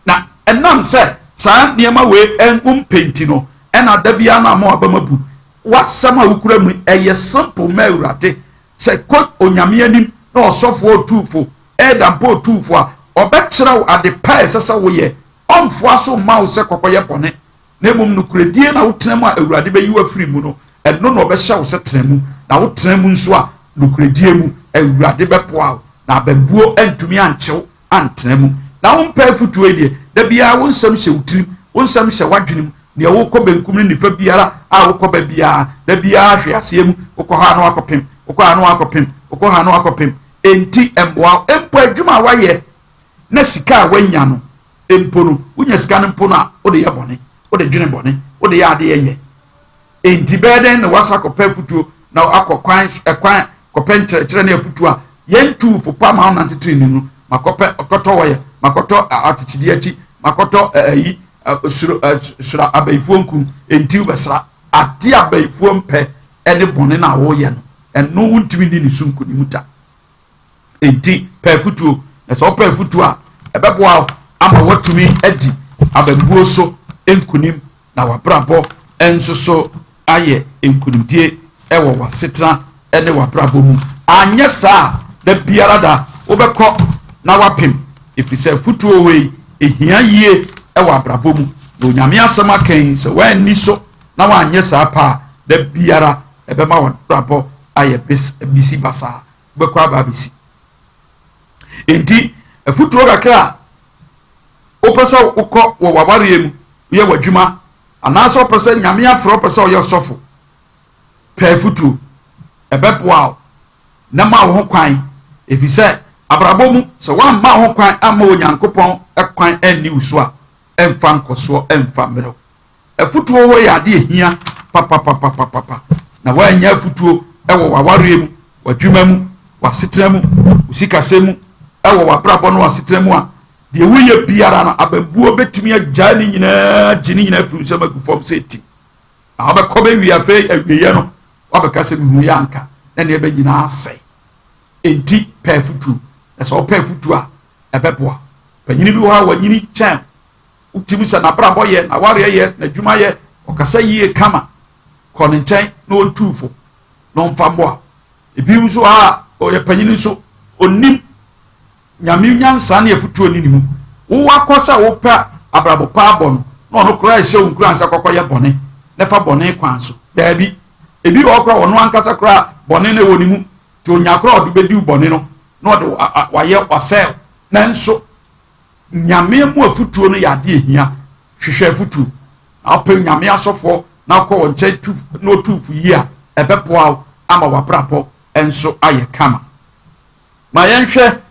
Na ɛnam sɛ saa nneɛma wei wompɛ nti no, ɛna da biara no ama waba ma bu w'asɛm a wokura mu. Ɛyɛ simple ma Awurade sɛ kɔ Onyame anim na ɔsɔfoɔ otuufo ɛda mpo otuufo a ɔbɛkyerɛ wo ade pa a ɛsɛ sɛ woyɛ. Ɔmfoa so mma wo sɛ kɔkɔyɛ bɔne, na mmom nokoredie na wotena mu a Awurade bɛyi wo afiri mu no, ɛno na ɔbɛhyɛ wo sɛ tena mu. Na wotena mu nso a, nokoredie mu, Awurade bɛboa wo na abambuo antumi ankyew antena mu. Na wompɛ afotuo yi deɛ, da biara wo nsɛm hyɛ wo tirim, wo nsɛm hyɛ w'adwene mu, nea wokɔ benkum ne nifa biara a wokɔ ba biara, da biara hwe aseɛ mu, wokɔ ha na wakɔpem, wokɔ ha na wakɔpem, wokɔ ha na wakɔpem. Enti mboa wo mpo adwuma a wayɛ na sika a wanya no mpo no, wonya sika no mpo no a, wode yɛ bɔne, wode dwene bɔne, wode yɛ adeɛ nyɛ. Enti bɛyɛ dɛn na wasa akɔpɛ afutuo na akɔ kwan ɛkwan kɔpɛ nkyerɛkyerɛ ne afutuo a yɛntu fo pa ma wonante tiri no? Makɔpɛ kɔtɔ wɔyɛ, makɔtɔ akyekyedeɛ akyi, makɔtɔ ayi soro soro abayifoɔ nku. Enti wobɛsra ade abayifoɔ mpɛ ɛne bɔne no a wɔreyɛ no, ɛno wontumi nni ne so nkonim da. Enti pɛ afutuo, na sɛ wopɛ afutuo a, ɛbɛboa wo ama woatumi adi abambuo so nkonim na w'abrabɔ nso so ayɛ nkonimdie wɔ w'asetena ne w'abrabɔ mu. Anyɛ saa a, da biara da wobɛkɔ na woapem, ɛfiri sɛ afutuo wei ɛhia yie wɔ abrabɔ mu. Na Onyame asɛm aka yi, sɛ woanni so na woanyɛ saa pɛ a, da biara ɛbɛma w'abrabɔ ayɛ bisi basaa. Wobɛkɔ aba abɛsi. Enti afutuo kakra a wopɛ sɛ wokɔ wɔ w'awareɛ mu, woyɛ w'adwuma, anaasɛ wopɛ sɛ Nyame afrɛ wopɛ sɛ ɔyɛ ɔsɔfo, pɛ afutuo. Ɛbɛboa wo na ma wo ho kwan, ɛfiri sɛ abrabɔ mu sɛ woamma wo ho kwan amma Onyankopɔn kwan anni wo so a, ɛmfa nkɔsoɔ ɛmfa mmerɛ wo. Afutuo hɔ yɛ adeɛ ɛhia papapapapapa, na woannya afutuo wɔ w'awareɛ mu, w'adwuma mu, w'asetena mu, wo sikasɛm mu, wɔ w'abrabɔ ne w'asetena mu a, deɛ woyɛ biara no, abambuo bɛtumi agyaa ne nyinaa, gye ne nyinaa afiri nsam agu fam sɛ ti. Na wobɛkɔ bɛwie afei awieɛ no, woabɛka sɛ mehu yɛ anka, na nneɛma nyinaa asɛe. Enti pɛ afutuo, na sɛ wopɛ afutuo a, ɛbɛboa. Panyini bi wɔ hɔ a wanyini kyɛn Wotumi sɛ n'abrabɔ yɛ, n'awareɛ yɛ, n'adwuma yɛ, ɔkasa yie kama. Kɔ ne nkyɛn na ɔntu fo na ɔmfa mmoa. Ebi nso a ɔyɛ panyin nso, ɔnnim Nyame nyansa ne afutuo nni ne mu. Wo akɔ sɛ wopɛ abrabɔ pa abɔ no, na ɔno koraa ɛhyɛ wo nkuran sɛ kɔkɔyɛ bɔne na fa bɔne kwan so. Daabi. Ebi wɔ hɔ koraa ɔno ankasa koraa bɔne no ɛwɔ ne mu. Nti ɔnya koraa ɔde bɛdi wo bɔne no na ɔde wayɛ wasɛe wo. Nanso Nyame mu afutuo no yɛ adeɛ ehia. Hwehwɛ afutuo. Na wopɛ Nyame asɔfoɔ na wokɔ wɔn nkyɛn tu na wɔtu fo yie a, ɛbɛboa wo ama w'abrabɔ nso ayɛ kama. Ma yɛnhwɛ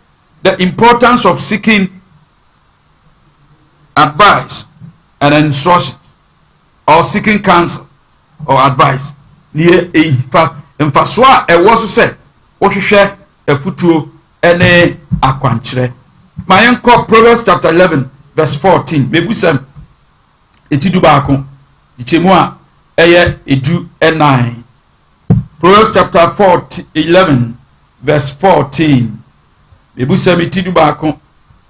the importance of seeking advice and instructions or seeking counsel or advice. Neɛ ɛfa mfasoɔ a ɛwɔ so sɛ wohwehwɛ afutuo ne akwankyerɛ. Ma yɛnkɔ Proverbs chapter 11 verse 14. Mebusɛm eti 11, nkyɛmu a ɛyɛ 14. Proverbs chapter 14, 11 verse 14. Mebusɛm eti 11,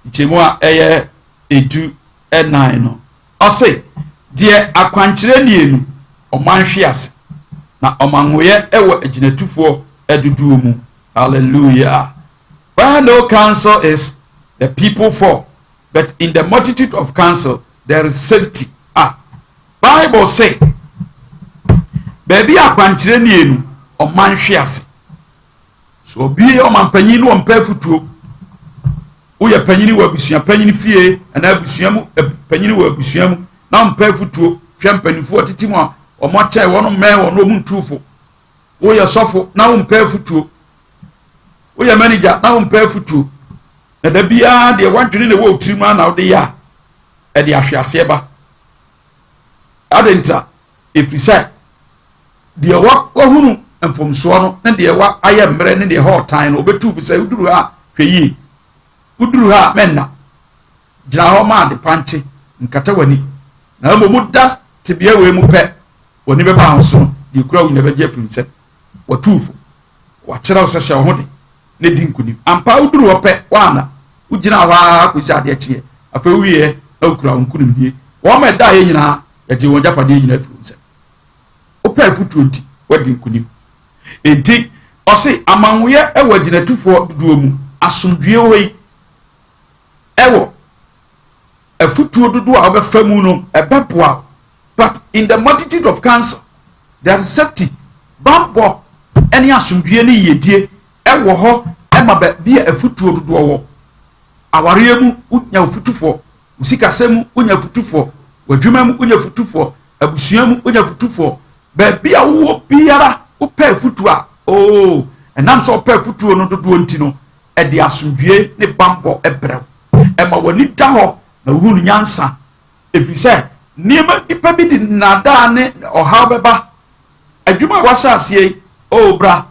nkyɛmu a ɛyɛ 14 no. Ɔse, deɛ akwankyerɛ nie no, ɔman hwe ase, na ɔmanhoyɛ wɔ agyinatufoɔ dodoɔ mu. Hallelujah. Where no counsel is, the people fall, but in the multitude of counsel there is safety. Ah, Bible say, baabi a akwankyerɛ nie no, ɔman hwe ase. So obi yɛ ɔmanpanyin no ɔmpɛ afutuo. Woyɛ panyin wɔ abusua panyin fie anaa abusua mu panyin wɔ abusua mu na ɔmpɛ afutuo. Hwɛ mpanimfoɔ tete mu a wɔn akyɛn wɔn mmɛn wɔn wɔn ntufo. Woyɛ sɔfo na wompɛ afutuo. Woyɛ manager na wompɛ afutuo. Na da biara deɛ w'adwene na ɛwɔ wo tirim ara na wode yɛ a, ɛde ahweaseɛ ba. Adɛn ntia? Ɛfiri sɛ deɛ wahunu mfomsoɔ no ne deɛ ayɛ mmerɛ ne deɛ ɛhɔ ɔtan no, ɔbɛtu fo sɛ woduru ha a, hwɛ yie. Woduru ha a, mɛnna. Gyina hɔ ma ade pa nkye, nkata w'ani. Na mmom woda tebea wei mu pɛ, W'ani bɛba ho so no, deɛ ekura wo nyinaa bɛgye afiri wo nsam. Wɔatu wo fo. Wɔakyerɛ wo sɛ hyɛ wo ho den na di nkonim. Ampa, woduru hɔ pɛ, woanna. Wogyinaa hɔ ara kɔsi sɛ adeɛ kyeeɛ. Afei wowieeɛ na wokura wo nkonimdie. Wɔn a ɛdaeɛ nyinaa, yɛgyee wɔn agyapadeɛ nyinaa firii wo nsam. Wopɛ afotuo nti, woadi nkonim. Enti, ɔse, amanwoyɛ wɔ agyinatufoɔ dodoɔ mu, asomdwoeɛ wɔ hɔ yi, ɛwɔ afotuo dodoɔ a wobɛfa mu no, ɛbɛboa wo. But in the multitude of counsel, there is safety. Bammɔ ne asomdwoeɛ ne yiedie wɔ hɔ ma baabi a afutuo dodoɔ wɔ. Awareɛ mu, wonya afutufoɔ. Wo sikasɛm mu, wonya afutufoɔ. W'adwuma mu, wonya afutufoɔ. Abusua mu, wonya afutufoɔ. Baabi a wowɔ biara, wopɛ afutuo a, oo, ɛnam sɛ wopɛ afutuo no dodoɔ nti no, ɛde asomdwoeɛ ne bammɔ brɛ wo. Ɛma w'ani da hɔ na wohunu nyansa. Ɛfiri sɛ nneɛma nnipa bi de nnaadaa ne ɔhaw bɛba. Adwuma a wahyɛ aseɛ yi, oh bra,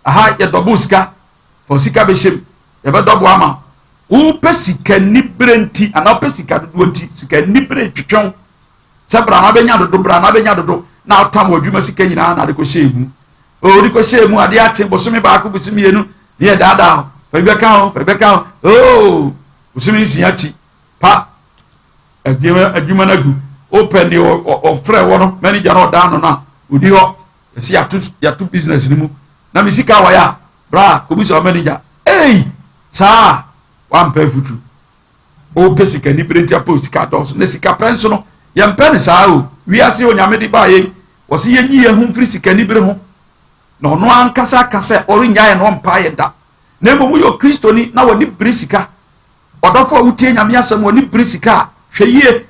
aha yɛdɔbo sika, fa sika bɛhyɛ mu, yɛbɛdɔbo ama wo. Wopɛ sika nibere nti, anaa wopɛ sika dodoɔ nti, sika nibere twetwe wo sɛ bra na bɛnya dodo, bra na bɛnya dodo, na wotam wɔ adwuma sika nyinaa na ade kɔhyɛ mu. Oh, wode kɔhyɛ mu, adeɛ akye, bosome baako, bosome mmienu, ne yɛ daadaa. Fa bi bɛka ho, fa bi bɛka ho. Oo, bosome nsia akyi, pa, adwuma adwuma no agu. Wopɛ deɛ ɔfrɛ wɔ no, manager no ɔdaa no no a, ɔni hɔ. Yɛsi yɛato yɛato business no mu. Na me sika wɔ yɛ a, bra, kɔbisa manager. Ei, saa, wampɛ afutu. Wopɛ sika nibere nti apɛ sika dɔɔso. Na sika pɛ nso no, yɛmpɛ no saa o. Wiase Onyame de baa yɛn, wɔsi yɛnyi yɛn ho mfiri sika nibere ho. Na ɔno ankasa aka sɛ ɔrennya yɛn na ɔmpa yɛn da. Na mmom woyɛ Kristoni na wɔne bere sika. Ɔdɔfo a wotie Nyame asɛm wɔne bere sika a, hwɛ yie.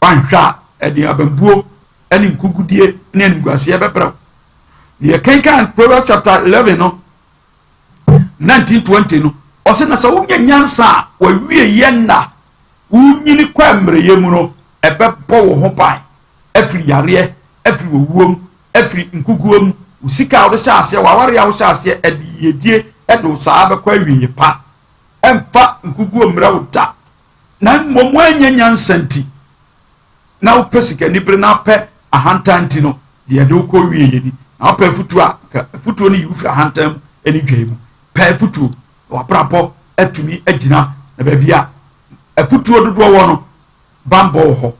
Wanhwɛ a, ɛde abambuo ne nkugudie ne animguaseɛ bɛbrɛ wo. Na yɛkenkan Proverbs chapter 11 no, 1920 no, ɔsɛ na sɛ wonya nyansa a, wawie yɛ nna, wonyini kɔ mmerɛyɛ mu no, ɛbɛbɔ wo ho ban afiri yareɛ, afiri owuo mu, afiri nkukuo mu. Wo sika a wode hyɛ aseɛ, w'awareɛ a wohyɛ aseɛ, ɛde yiedie ɛde wo saa bɛkɔ awie pa. Ɛmfa nkukuo mmerɛ wo da. Na mmom woanya nyansa nti, na wopɛ sika nibere na apɛ ahantan nti no, deɛ ɛde wokɔ wie yɛ ni. Na wopɛ afutuo a, ka afutuo no yi wo firi ahantan mu ne dwa mu. Pɛ afutuo na wabrabɔ atumi agyina. Na baabi a afutuo dodoɔ wɔ no, bambɔ wɔ hɔ.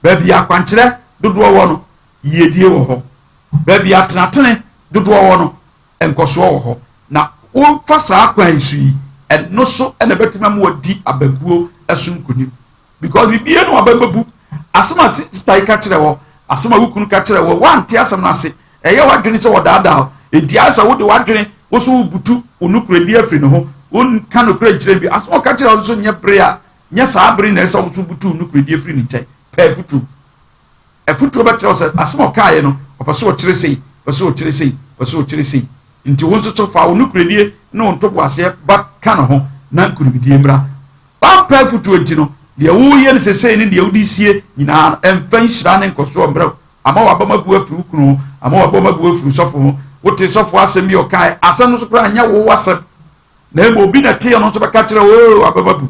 Baabi a akwankyerɛ dodoɔ wɔ no, yiedie wɔ hɔ. Baabi a tenatene dodoɔ wɔ no, nkɔsoɔ wɔ hɔ. Na wofa saa kwan yi so yi, ɛno so ɛna ɛbɛtumi ama wadi abambuo so nkonim. Because bibie no wabɛbɛbu. Asɛm a sista yi ka kyerɛ wɔ, asɛm a wo kunu ka kyerɛ wɔ, wante asɛm no ase. Ɛyɛ w'adwene sɛ wɔdaadaa wo. Enti ayɛ sɛ wode w'adwene, wo so wobutu wo nokorɛdi afiri ne ho. Wonka nokorɛ nkyerɛ bi. Asɛm a ɔka kyerɛ wo nso nyɛ bere a, nyɛ saa bere na ɛsɛ sɛ wo so butu wo nokorɛdi afiri ne nkyɛn. Pɛ afutuo. Afutuo bɛkyerɛ wo sɛ asɛm a ɔkaeɛ no, ɔpɛ sɛ ɔkyerɛ sei, ɔpɛ sɛ ɔkyerɛ sei, ɔpɛ sɛ ɔkyerɛ sei. Nti wo nso so fa wo nokorɛdie ne wo ntoboaseɛ ba ka ne ho na nkonimdie mmra. Wampɛ afutuo nti no, deɛ woreyɛ no sesei ne deɛ wode sie nyinaa no, ɛmfa nhyira ne nkɔsoɔ mbrɛ wo. Ama w'abam abu afiri wo kunu ho, ama w'abam abu afiri sɔfo ho. Wote sɔfo asɛm bi a ɔkaeɛ, asɛm no so koraa nyɛ wo asɛm, na mmom obi na ɛteɛ no nso bɛka kyerɛ wo, oo, w'abam abu.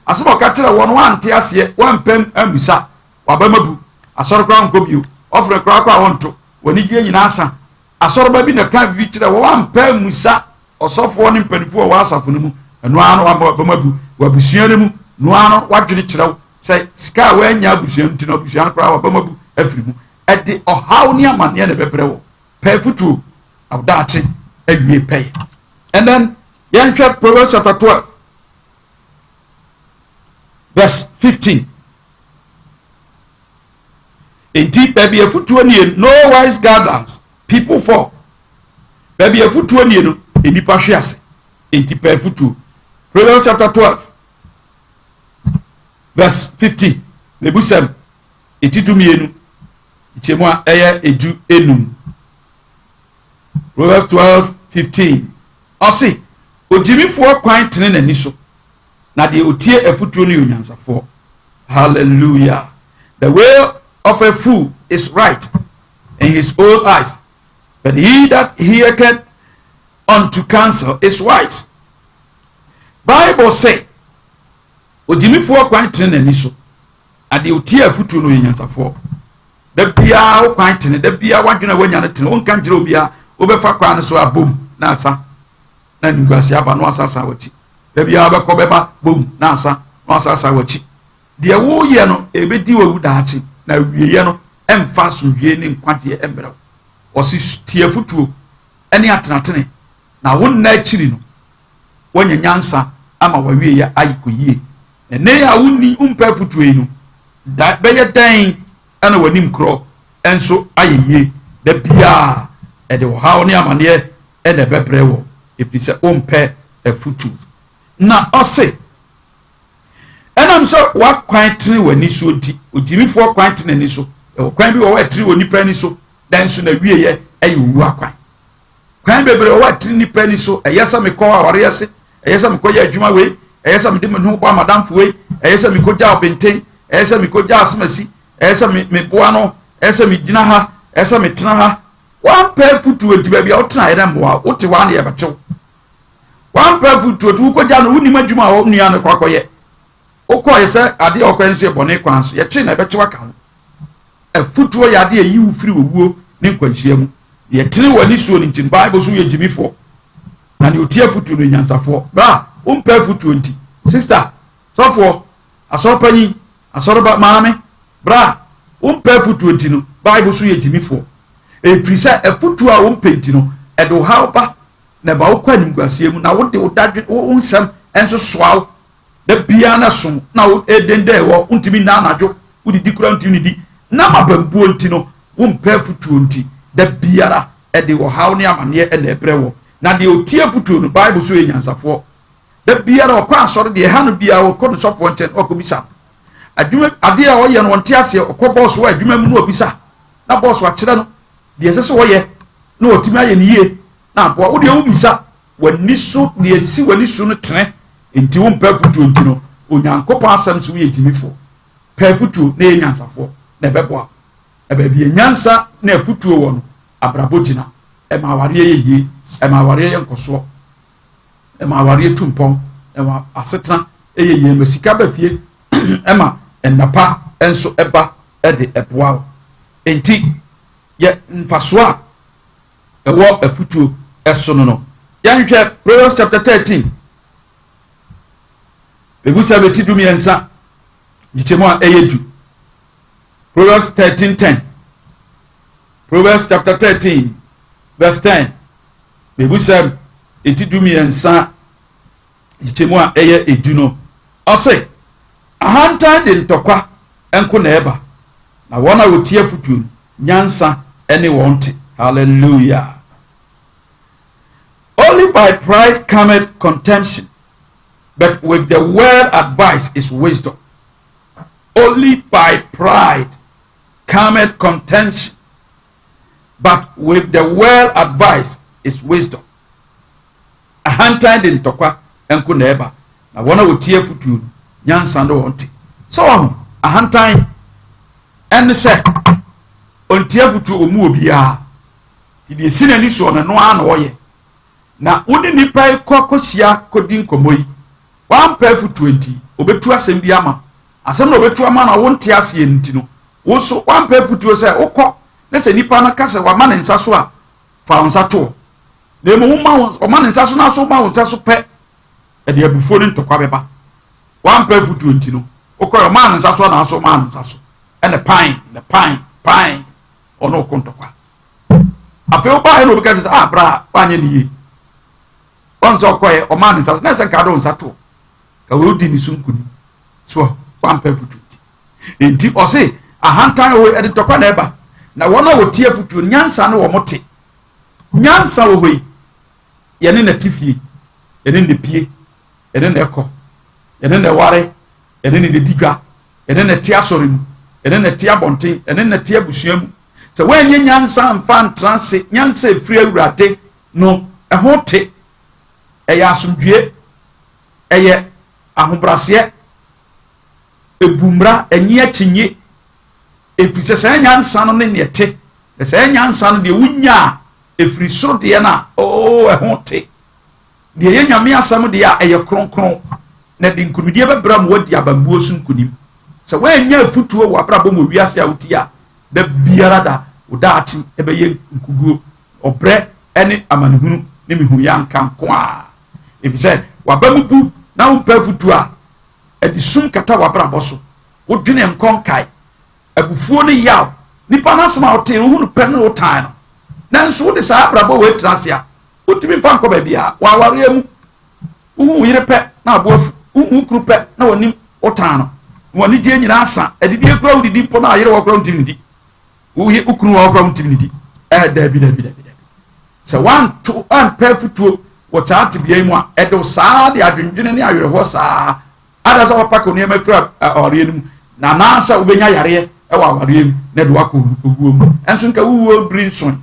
Asɛm a ɔka kyerɛ wɔ no, woante aseɛ, woampɛ ammisa, w'abam abu. Asɔre koraa wonkɔ bio, ɔfrɛ koraa kɔ a wonto, w'anigyeɛ nyinaa asa. Asɔreba bi na ɛkaa biribi kyerɛ wɔ, woampɛ ammisa ɔsɔfoɔ ne mpanimfoɔ a wɔwɔ asafo no mu, ɛno ara no w'abam abu. Wɔ abusua no mu, ɛno ara no w'adwene kyerɛ wo sɛ sika a woannya abusua no nti no, abusua no koraa w'abam abu afiri mu. Ɛde ɔhaw ne amanneɛ na ɛbɛbrɛ wɔ. Pɛ afutuo na wo daakye awie pɛyɛ. And then yɛnhwɛ Proverbs chapter 12 verse 15. Enti baabi afutuo nie, no wise guidance, people fall. Baabi afutuo nie no, nnipa hwe ase. Enti pɛ afutuo. Proverbs chapter 12 verse 15. Mebusɛm eti 12 nkyɛmu a ɛyɛ 15. Proverbs 12:15. Ɔse, ogyimifoɔ kwan tene n'ani so, na deɛ otie afutuo no yɛ onyansafoɔ. Hallelujah. The way of a fool is right in his own eyes, but he that hearketh unto counsel is wise. Bible say, ogyimifoɔ kwan tene n'ani so, na deɛ otie afutuo no yɛ nyansafoɔ. Da biara wo kwan tene, da biara w'adwene a woanya no tene, wonka nkyerɛ obiara, wobɛfa kwan no so abom na asa, na animguase aba na wasasa w'akyi. Da biara wobɛkɔ bɛba bom na asa, na wasasa w'akyi. Deɛ woyɛ no, ɛbɛdi w'awu daakye, na awieeɛ no, ɛmfa asomdwie ne nkwagyeɛ mmerɛ wo. Ɔse tie afutuo ne atenatene, na wo nna akyiri no, woanya nyansa ama w'awieeɛ ayɛ kɔ yie. Na nnɛ yi a wonni wompɛ afutuo yi no, da bɛyɛ dɛn ɛna w'anim korɔ nso ayɛ yie? Da biara ɛde ɔhaw ne amanneɛ ɛna ɛbɛbrɛ wɔ, ɛfiri sɛ wompɛ afutuo. Na ɔse, ɛnam sɛ w'akwan tene w'ani soɔ nti, ogyimifoɔ kwan tene n'ani so. Ɛwɔ kwan bi wɔ hɔ a ɛtene wɔ nipa ani so, nanso n'awieeɛ ɛyɛ owu akwan. Kwan bebree wɔ hɔ a ɛtene nipa ani so. Ɛyɛ sɛ mekɔ awareɛ ase, ɛyɛ sɛ mekɔyɛ adwuma wei, ɛyɛ sɛ mede me ho bɔ amadamfo wei, ɛyɛ sɛ mekɔgya ɔbenten, ɛyɛ sɛ mekɔgya asemasi, ɛyɛ sɛ meboa no, ɛyɛ sɛ megyina ha, ɛyɛ sɛ metena ha. Wampɛ afutuo nti baabi a wotena yɛ dɛ mmoa wote hɔ a na yɛbɛkyew. Wampɛ afutuo nti wokɔgya no, wonim adwuma a wo nua no kɔ akɔyɛ. Wokɔɛ sɛ adeɛ a ɔkɔyɛ nso yɛ bɔne kwan so, yɛkye na ɛbɛkyew aka ho. Afutuo yɛ adeɛ a ɛyi wo firi owuo ne nkwanhyia mu. Deɛ ɛtene wɔ ani soɔ no nti no, Bible so woyɛ gyimifoɔ. Na nea ɔtie afotuo no yɛ nyansafoɔ. Bra, wompɛ afotuo nti. Sista, sɔfoɔ, asɔrepanyin, asɔreba, maame, bra, wompɛ afotuo nti no, Bible so yɛ gyimifoɔ. Ɛfiri sɛ afotuo a wompɛ nti no, ɛde ɔhaw ba, na ɛma wokɔ animguaseɛ mu, na wode wo dadwen, wo nsɛm nso soa wo. Da biara na so na wo dendɛn wɔ, wontumi nna anadwo, wodidi koraa wontumi nnidi. Nam abambuo nti no, wompɛ afotuo nti, da biara ɛde ɔhaw ne amaneɛ na ɛbrɛ wɔ. Na deɛ ɔtie afotuo no, Bible so yɛ nyansafoɔ. Da biara ɔkɔ asɔre, deɛ ɛha no biara ɔkɔ ne sɔfoɔ nkyɛn na ɔkɔbisa no. Adwuma, adeɛ a ɔyɛ no ɔnte aseɛ, ɔkɔ bɔɔso wɔ adwuma mu na ɔbisa, na bɔɔso akyerɛ no deɛ ɛsɛ sɛ ɔyɛ na ɔtumi ayɛ no yie na aboa. Wo deɛ wobisa, w'ani so, deɛ ɛsi w'ani so no tene, nti wompɛ afotuo nti no, Onyankopɔn asɛm so woyɛ gyimifoɔ. Pɛ afotuo na yɛ nyansafoɔ na ɛbɛboa wo. Na baabi a nyansa ne afotuo wɔ no, abrabɔ gyina. Ɛma awareɛ yɛ yie, ɛma awareɛ yɛ nkɔsoɔ, ɛma awareɛ tu mpɔn, ɛma asetena yɛ yie, ɛma sika ba fie, ɛma nna pa nso ba de ɛboa wo. Enti yɛ mfasoɔ a ɛwɔ afotuo so no no. Yɛnhwɛ Proverbs chapter 13, bɛbu sɛ bɛti 13, nkyekyɛmu a ɛyɛ 10. Proverbs 13:10. Proverbs chapter 13 verse 10. Bɛbu sɛ ɛti 13 nkyekyɛmu a ɛyɛ 10 no. Ɔse, ahantan de ntɔkwa nko na ɛba, na wɔn a wɔtie afotuo no, nyansa ne wɔn te. Hallelujah. Only by pride cometh contention, but with the well advice is wisdom. Only by pride cometh contention, but with the well advice is wisdom. Ahantan de ntɔkwa nko na ɛba, na wɔn a wɔtie afotuo no, nyansa ne wɔn te. Sɛ wɔn ahantan ɛne sɛ ɔntie afotuo wɔ mu obiara, nti deɛ esi n'ani soɔ no, ɛno ara na ɔyɛ. Na wo ne nipa yi kɔ akɔhyia kɔdi nkɔmmɔ yi, wampɛ afotuo nti, ɔbɛtu asɛm bi ama. Asɛm na ɔbɛtu ama na wonte aseɛ nti no, wo nso wampɛ afotuo sɛ wokɔ na sɛ nipa no ka sɛ wama ne nsa so a, fa wo nsa toɔ. Na mmom woma wo ɔma ne nsa so na so woma wo nsa so pɛ, ɛde abufuo ne ntɔkwa bɛba. Wampɛ afotuo nti no, wokɔ ɔmaa ne nsa so anaasɛ ɔmaa ne nsa so, ɛna pan na pan pan ɔno ɔkɔ ntɔkwa. Afei wobaeɛ na obi ka kyerɛ sɛ, ah bra, woanyɛ ne yie. Wɔn sɛ ɔkɔɛ ɔmaa ne nsa so na ɛsɛ nka de wo nsa toɔ ka wei di ne so nkonim so wampɛ afotuo nti. Nti ɔse ahantan wɔ ɛde ntɔkwa na ɛba, na wɔn a wɔtie afotuo nyansa ne wɔn te. Nyansa wɔ hɔ yi, yɛne na te fie, yɛne na pie, yɛne na ɛkɔ, yɛne na ɛware, yɛne na di dwa, yɛne na te asɔre mu, yɛne na te abɔnten, yɛne na te abusua mu. Sɛ wɔanyɛ nyansa mfa ntra ase, nyansa efiri Awurade no ɛho te, ɛyɛ asomdwie, ɛyɛ ahobraseɛ, ebu mmara, ɛnye akyinye, efiri sɛ saa nyansa no ne neɛ te, na saa nyansa no deɛ wonya a efiri soro deɛ no a, oo ɛho te. Deɛ ɛyɛ Nyame asɛm deɛ a ɛyɛ kronkron, na de nkonimdie bɛbrɛ ma wadi abambuo so nkonim. Sɛ woanya afutuo wɔ abrabɔ mu wɔ wiase a wotie a, da biara da wo daakye ɛbɛyɛ nkuguo, ɔbrɛ ne amanehunu ne mehuyɛ anka nko a. Ɛfiri sɛ waba mu bu na wompɛ afutuo a, ɛde sum kata w'abrabɔ so. Wodwene nkɔ nkae, abufuo ne yaw, nipa no asɛm a wotee no, wohu no pɛ ne wotan no. Nanso wode saa abrabɔ wei tena ase a, wotumi mfa nkɔ baabi a w'awareɛ mu. Wohu wo yere pɛ na abo afu, wohu wo kunu pɛ na w'anim wotan no, na w'anigyeɛ nyinaa asa. Adidie koraa wodidi mpo na ayere wɔ koraa wontumi nnidi. Wo kunu wɔ koraa wontumi nnidi. Ɛɛ daabi daabi daabi daabi. Sɛ woanto ampɛ afutuo wɔ saa tebea yi mu a, ɛde wo saa de adwendwene ne awerɛhoɔ saa ada sɛ wɔpake wo nneɛma firi awareɛ no mu, na anaasɛ wobɛnya yareɛ wɔ awareɛ mu na ɛde wakɔ owuo mu. Ɛnso nka wowuo bere nsoe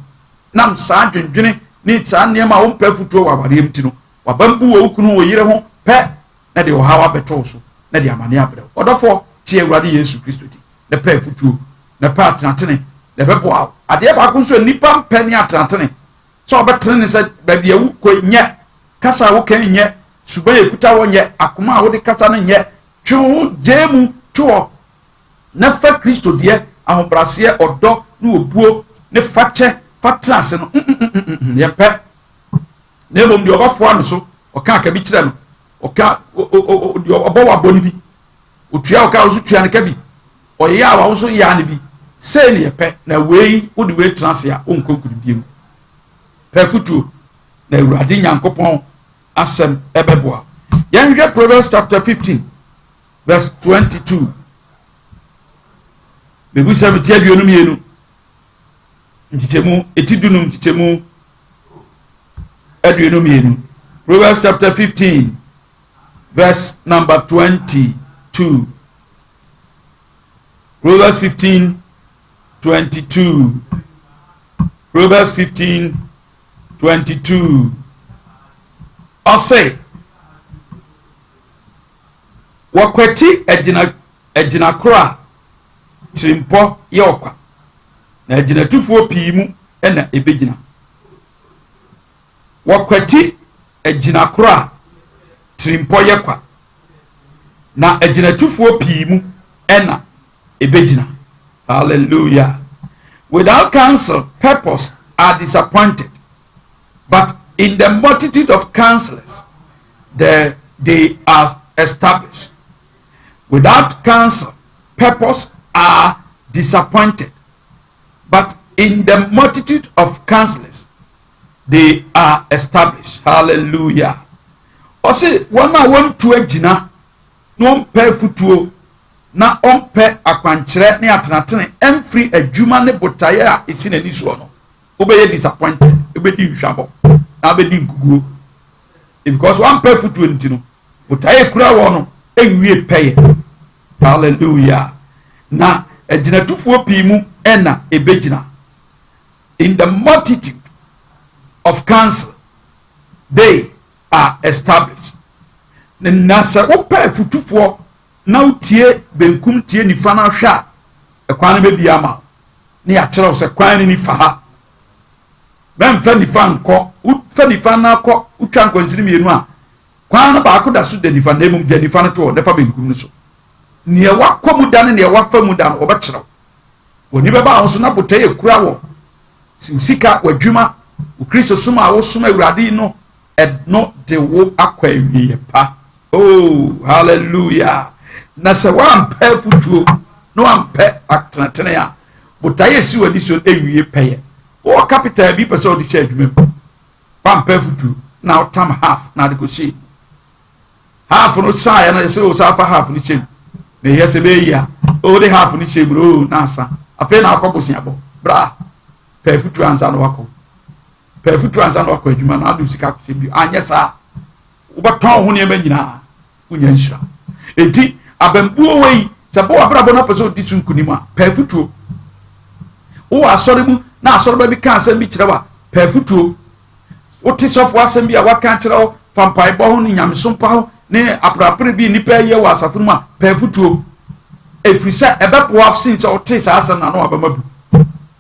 nam saa adwendwene ne saa nneɛma a wompɛ afutuo wɔ awareɛ mu ti no, wabam bu wɔ wo kunu wɔ yere ho pɛ na de ɔhaw abɛto wo so na de amane abrɛ wo. Ɔdɔfoɔ, tie Awurade Yesu Kristo di na pɛ afutuo na pɛ atenatene na ɛbɛboa wo. Adeɛ baako nso a nnipa mpɛ ne atenatene, sɛ ɔbɛtene ne sɛ baabi a wokɔ nyɛ, kasa a woka nyɛ, suban a ɛkuta wɔ nyɛ, akoma a wode kasa no nyɛ. Twe wo ho, gyae mu, to hɔ na fa Kristo deɛ, ahobrɛaseɛ, ɔdɔ ne obuo ne fakyɛ fa tena ase no. Mm-mm-mm-mm, yɛmpɛ. Na mmom deɛ ɔbɛfoa no so, ɔka aka bi kyerɛ no, ɔka deɛ ɔbɔ wabɔ no bi, otua ɔka wo so tua no ka bi, ɔyɛ a wawo so yɛ no bi. Sei ne yɛpɛ, na wei wode wei tena ase a, wonkɔ nkonimdie mu. Pɛ afotuo, na Awurade Nyankopɔn asɛm ɛbɛboa. Yɛnhwɛ Proverbs chapter 15 verse 22. Mebusɛm ti 22 nkyekyɛmu eti 15 nkyekyɛmu 22. Proverbs chapter 15 verse number 22. Proverbs 15 22. Proverbs 15 22. Ɔse, wɔkwati agyina agyina koro a, tirimpɔ yɛ ɔkwa, na agyinatufoɔ pii mu na ɛbɛgyina. Wɔkwati agyina koro a, tirimpɔ yɛ kwa, na agyinatufoɔ pii mu na ɛbɛgyina. Hallelujah. Without counsel, purpose are disappointed, but in the multitude of counselors, they are established. Without counsel, purpose are disappointed, but in the multitude of counselors, they are established. Hallelujah. Ɔse wɔn a wɔntu agyina na wɔmpɛ afutuo na ɔmpɛ akwankyerɛ ne atenatene ɛmfiri adwuma ne botaeɛ a ɛsi n'ani soɔ no, wobɛyɛ disappointed, wobɛdi nhwabɔ na wobɛdi nkuguo, because wampɛ afutuo no ti no, botaeɛ kura wɔ no ɛnwie pɛyɛ. Hallelujah. Na agyinatufoɔ pii mu ɛna ɛbɛgyina. In the multitude of counsel, they are established. Na sɛ wopɛ afutufoɔ na wotie benkum tie nifa no ahwɛ a, ɛkwan no bɛbi ama wo ne yɛakyerɛ wo sɛ kwan no nifa ha, mɛmfa nifa nkɔ. Wofa nifa no akɔ, wotwa nkwansini mmienu a, kwan no baako da so da nifa, na mmom gya nifa no to hɔ na fa benkum no so. Nea wakɔ mu da ne nea wafa mu da no, wɔbɛkyerɛw wɔni bɛba wo so na botae ekura wɔ sika, w'adwuma, wo Kristo som a wosom Awurade no, ɛno de wo akɔ awieɛ pa. Oh, hallelujah. Na sɛ woampɛ afutuo na woampɛ atenatene a, botae esi w'ani so ewie pɛyɛ. Wɔwɔ capital bi pɛ sɛ wɔde hyɛ adwuma mu, woampɛ afutuo na wotam half na ade kɔ hyɛ half no saeɛ no, yɛsɛ wo sa fa half no hyɛ mu na ɛyɛ sɛ bɛyɛ yi a, wode half no hyɛ mu no na asa. Afei na akɔ boseabɔ. Bra, pɛ afutuo ansa na wakɔ, pɛ afutuo ansa na wakɔ adwuma na ade sika akɔhyɛ bi. Anyɛ saa, wobɛtɔn ho nneɛma nyinaa, wonya nhyira. Enti abambuo wɔ yi, sɛ bɔ w'abrabɔ no apɛ sɛ ɔdi so nkunim a, pɛ afutuo. Wowɔ asɔre mu na asɔreba bi ka asɛm bi kyerɛ wo a, pɛ afutuo. Wote sɔfo asɛm bi a waka kyerɛ wo fa mpaebɔ ho ne nyamesompa ho ne aprapere bi nnipa yɛ wɔ asafo no mu a, pɛ afutuo, ɛfiri sɛ ɛbɛboa sen sɛ wote saa asɛm na na wabɛma bu.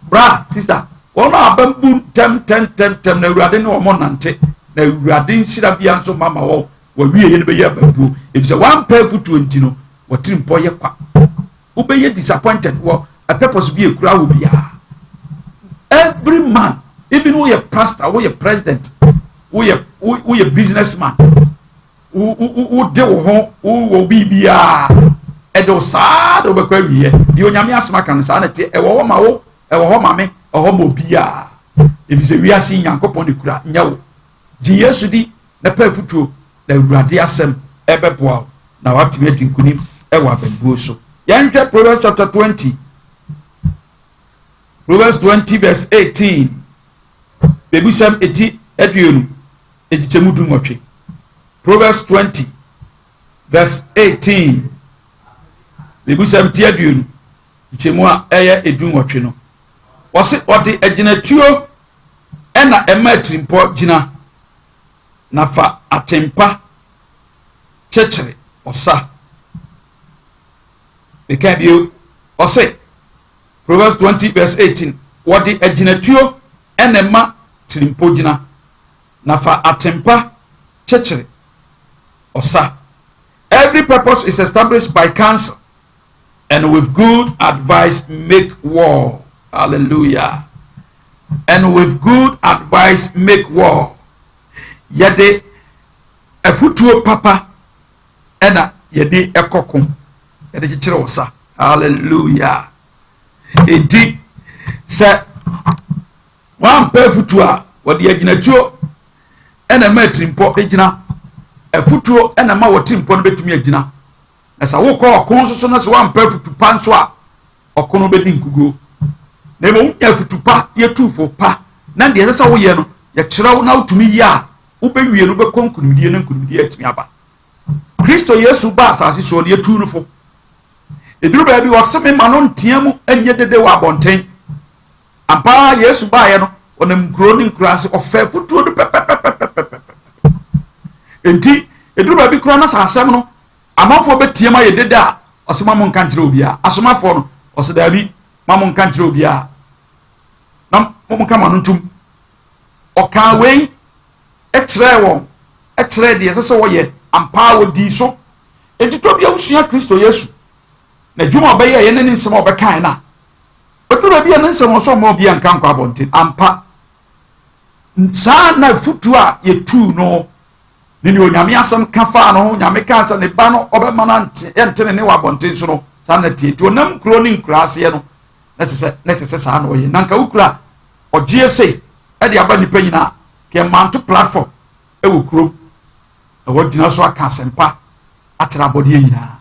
Bra, sister, wɔn a abɛmbu ntɛm ntɛm ntɛm ntɛm na Awurade ne wɔn nante, na Awurade nhyira bia nso mama wɔn wɔwie yɛ no bɛyɛ abambuo, ɛfiri sɛ wampɛ afutuo nti no, wɔtiri mpɔ yɛ kwa, wobɛyɛ disappointed wɔ a purpose bi ekura wo biara. Every man, even woyɛ pastor, woyɛ president, woyɛ businessman, wo wo wode wo ho wowɔ biribiara, ɛde wo saa de wobɛkɔ awieɛ. Deɛ Onyame asɛm aka no, saa na ɛte. Ɛwɔ hɔ ma wo, ɛwɔ hɔ ma me, ɛwɔ hɔ ma obiara, ɛfiri sɛ wiase Nyankopɔn de kura nyɛ wo. Gye Yesu di na pɛ afutuo, na Awurade asɛm ɛbɛboa wo na watumi adi nkonim ɛwɔ abambuo so. Yɛnhwɛ Proverbs chapter 20, Proverbs 20 verse 18. Bebusɛm eti 20 ekyikyɛmu 18. Proverbs 20 verse 18. Bebusɛm ti 20 kyikyɛmu a ɛyɛ 18 no, wɔsi ɔde agyinatuo ɛna ɛma atirimpɔ gyina, na fa atempa kyekyere ɔsa. Meka bio, ɔse Proverbs 20 verse 18, wɔde agyinatuo ɛna ɛma tirimpɔ gyina, na fa atempa kyekyere ɔsa. Every purpose is established by counsel, and with good advice make war. Hallelujah. And with good advice make war. Yɛde afutuo papa ɛna yɛde ɛkɔ ko, yɛde kyekyere wo sa. Hallelujah. Enti sɛ wampɛ afutuo a, wɔde agyinatuo ɛna ɛma atirimpɔ gyina. Afutuo ɛna ɛma wɔtirimpɔ no bɛtumi agyina. Na sɛ wokɔ ɔko nso so na sɛ wampɛ afutu pa nso a, ɔko no bɛdi nkuguo. Na mmom wonya afutu pa, yɛtu fo pa, na deɛ ɛsɛ sɛ woyɛ no yɛkyerɛ wo na wotumi yɛ a, wobɛwie no, wobɛkɔ nkonimdie na nkonimdie atumi aba. Kristo Yesu ba asase soɔ no, yɛtuu no fo. Ɛduru baabi wɔse me ma no ntea mu nyɛ dede wɔ abɔnten. Ampa ara Yesu baeɛ no, ɔnam nkuro ne nkuraase, ɔfɛ afutuo no pɛpɛpɛpɛpɛpɛ. Enti ɛduru baabi koraa na sɛ asɛm no amanfoɔ bɛteam ayɛ dede a, ɔse ma mo nka nkyerɛ obiara. Asomafoɔ no, ɔse daabi, ma mo nka nkyerɛ obiara. Na mo nka mo ano ntom. Ɔkaa wei kyerɛɛ wɔn, kyerɛɛ deɛ ɛsɛ sɛ wɔyɛ. Ampa ara wɔdii so. Enti tɔ bi a wosua Kristo Yesu, n'adwuma a ɔbɛyɛeɛ ne ne nsɛm a ɔbɛkaeɛ no a, ɛduru baabi a ne nsɛm wɔ sɛ ɔmma obiara nka nkɔ abɔnten. Ampa, saa na afutuo a yɛtuu no ne deɛ Onyame asɛm ka faa no ho, Nyame kaa sɛ ne ba no ɔbɛma no ante, ɛnte ne ne wɔ abɔnten so no, saa na tie. Nti ɔnam nkuro ne nkuraa aseɛ no, na ɛsɛ sɛ na ɛsɛ sɛ saa na ɔyɛ. Na nka wokura ɔgyeɛ sei ɛde aba nnipa nyinaa, ka ɛmanto platform ɛwɔ kurom na wɔagyina so aka asɛmpa akyerɛ abɔdeɛ nyinaa.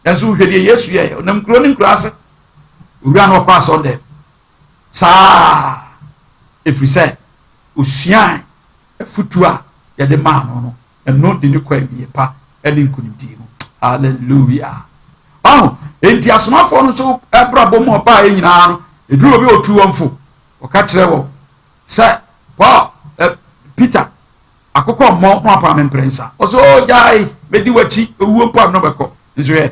Nanso wohwɛ deɛ Yesu yɛɛ, ɔnam kuro ne nkuro ase, owura no ɔkɔ asɔndɛm saa, ɛfiri sɛ osuae afutuo a yɛde maa no no, ɛno de ne kɔ awie pa ne nkonimdie mu. Hallelujah. Ɔho, enti asomafoɔ no nso abrabɔ mu ɔbaeɛ nyinaa no, ɛduru obi ɔtu wɔn fo, ɔka kyerɛ wɔn sɛ Paul, Peter, akokɔ mmɔ na wapam me mprɛnsa. Ɔsɛ o gyae, mɛdi w'akyi, owuo mpo a me ne wobɛkɔ. Nso hwɛ,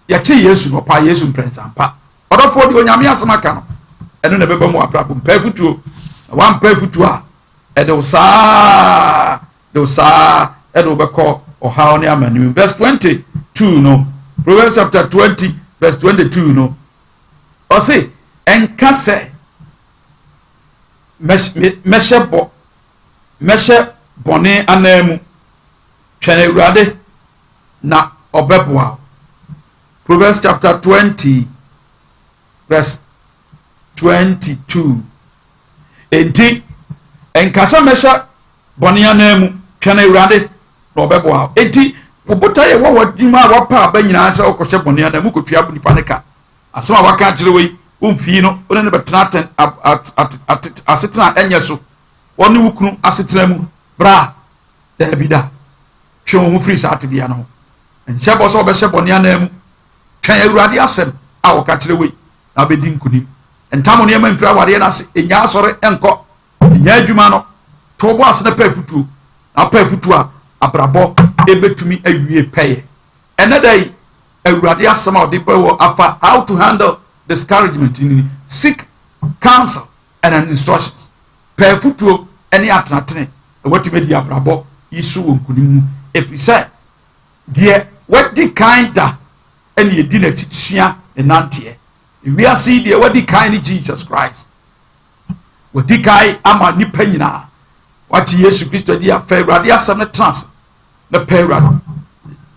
yɛkyee Yesu no, ɔpaa Yesu mprɛnsa mpa. Ɔdɔfoɔ, deɛ Onyame asɛm aka no, ɛno na ɛbɛba mu abrabɔ mu. Pɛ afutuo, na wampɛ afutuo a, ɛde wo saa, de wo saa, ɛde wo bɛkɔ ɔhaw ne amane mu. Verse 22 no, Proverbs chapter 20 verse 22 no, ɔse, ɛnka sɛ mɛhyɛ bɔ, mɛhyɛ bɔne ananmu. Twɛn Awurade na ɔbɛboa wo. Proverbs chapter 20 verse 22. Enti, nka sɛ mɛhyɛ bɔne ananmu. Twɛn Awurade na ɔbɛboa wo. Enti, wo botaeɛ wɔ w'adwuma a wapa aba nyinaa sɛ wokɔhyɛ bɔne ananmu kɔtua nipa ne ka. Asɛm a waka akyerɛ wo yi, womfii no, wo ne no bɛtena atɛn, asetena a ɛnyɛ so, wɔne wo kunu asetena mu. Bra! Daabi da. Twe wo ho firi saa tebea no ho. Nhyɛ bɔ sɛ wɔbɛhyɛ bɔne ananmu. Twɛn Awurade asɛm a ɔka kyerɛ wo yi, na wobɛdi nkonim. Ntam nneɛma mfiri awareɛ no ase. Nnyaa asɔre nkɔ. Nnyaa adwuma no. To wo bo ase na pɛ afutuo. Na wopɛ afutuo a, abrabɔ bɛtumi awie pɛyɛ. Ɛnnɛ da yi, Awurade asɛm a ɔde bɛ wɔ afa how to handle discouragement ni, seek counsel and instructions. Pɛ afutuo ne atenatene na watumi adi abrabɔ yi so wɔ nkonim mu, ɛfiri sɛ deɛ wadi kan da ɛne ɛdi n'akyi sua ne nanteɛ. Ewiase yi deɛ wadi kan ne Jesus Christ. Wadi kan ama nipa nyinaa. Wagye Yesu Kristo adi afa Awurade asɛm no tena ase na pɛ Awurade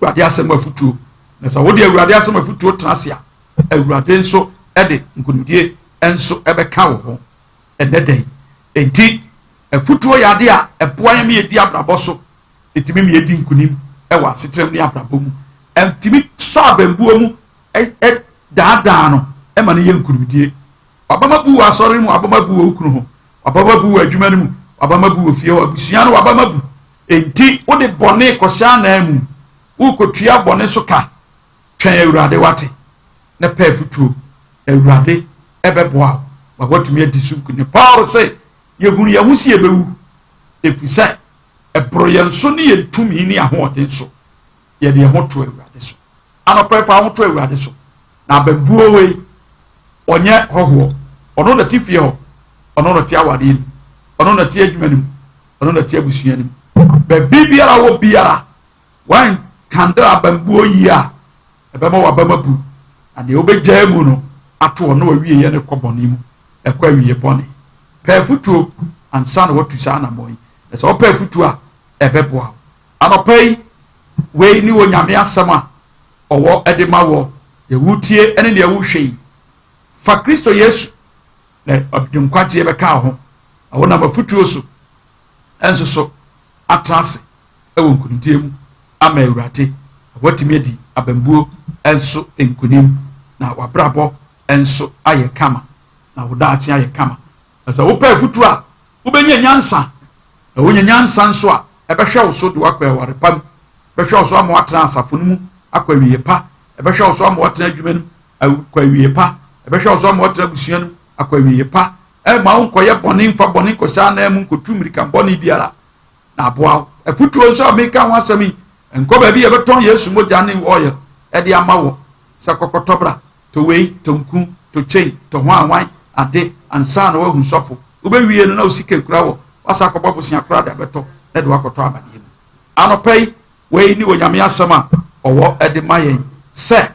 Awurade asɛm afutuo. Na sɛ wode Awurade asɛm afutuo tena ase a, Awurade nso de nkonimdie nso ɛbɛka wo ho ɛnɛ da yi. Enti afutuo yɛ ade a ɛboa yɛn ma yɛdi abrabɔ so, ɛtumi ma yɛdi nkonim wɔ asetena mu ne abrabɔ mu. Ɛtumi sɔ abambuo mu daadaa no ma no yɛ nkonimdie. W'abam abu wɔ asɔre mu, w'abam abu wɔ wo kunu ho, w'abam abu wɔ adwuma no mu, w'abam abu wɔ fie hɔ, abusua no w'abam abu. Enti wode bɔne kɔhyɛ anan mu, worekɔtua bɔne so ka. Twɛn Awurade, wate, na pɛ afutuo, na Awurade bɛboa wo ma woatumi adi so nkonim. Paul se, Yɛhunu yɛn ho sɛ yɛbɛwu, ɛfiri sɛ ɛboro yɛn so ne yɛn tumi ne ahoɔden so. Yɛde yɛn ho to Awurade so. Anɔpa yi, fa wo ho to Awurade so. Na abambuo wei, ɔnyɛ hɔhoɔ. Ɔno na te fie hɔ, ɔno na te awadeɛ mu, ɔno na te adwuma no mu, ɔno na te abusua no mu. Baabi biara wɔ biara, wɔankandra abambuo yie a, ɛbɛma w'abam abu, na deɛ wobɛgyaa mu no ato ɔno awieeɛ no kɔ bɔne mu, ɛkɔ awieeɛ bɔne. Pɛ afotuo ansa na woatu saa anammɔn yi. Na sɛ wopɛ afutuo a, ɛbɛboa wo. Anɔpa yi, wei ne Onyame asɛm a ɔwɔ de ma wɔ, deɛ wotie ne deɛ wohwɛ yi. Fa Kristo Yesu na ɔde nkwagyeɛ bɛka wo ho, na wonam afutuo so nso so atena ase wɔ nkonimdie mu ama Awurade, na woatumi adi abambuo nso nkonim, na w'abrabɔ nso ayɛ kama, na wo daakye ayɛ kama. Na sɛ wopɛ afutuo a, wobɛnya nyansa, na wonya nyansa nso a, ɛbɛhwɛ wo so de woakɔ aware pa mu, ɛbɛhwɛ wo so ama woatena asafo no mu akɔ awieɛ pa, ɛbɛhwɛ wo so ama woatena adwuma no mu akɔ awieɛ pa, ɛbɛhwɛ wo so ama woatena abusua no mu akɔ awieɛ pa, ɛmma wo nkɔyɛ bɔne, mfa bɔne nkɔhyɛ anan mu, nkɔtu mmirika bɔne biara, na aboa wo. Afutuo nso a meka ho asɛm yi, nkɔ baabi yɛbɛtɔn Yesu mogya ne oil de ama wɔ sɛ kɔkɔtɔ bra, tɔ wei, tɔ nku, tɔ chain, tɔ hwanhwan ade ansa na woahu sɔfo. Wobɛwie no na wo sika kura wɔ, woasa akɔbɔ bosea koraa de abɛtɔ na de woakɔtɔ amaneɛ mu. Anɔpa yi, wei ne Onyame asɛm a ɔwɔ de ma yɛn sɛ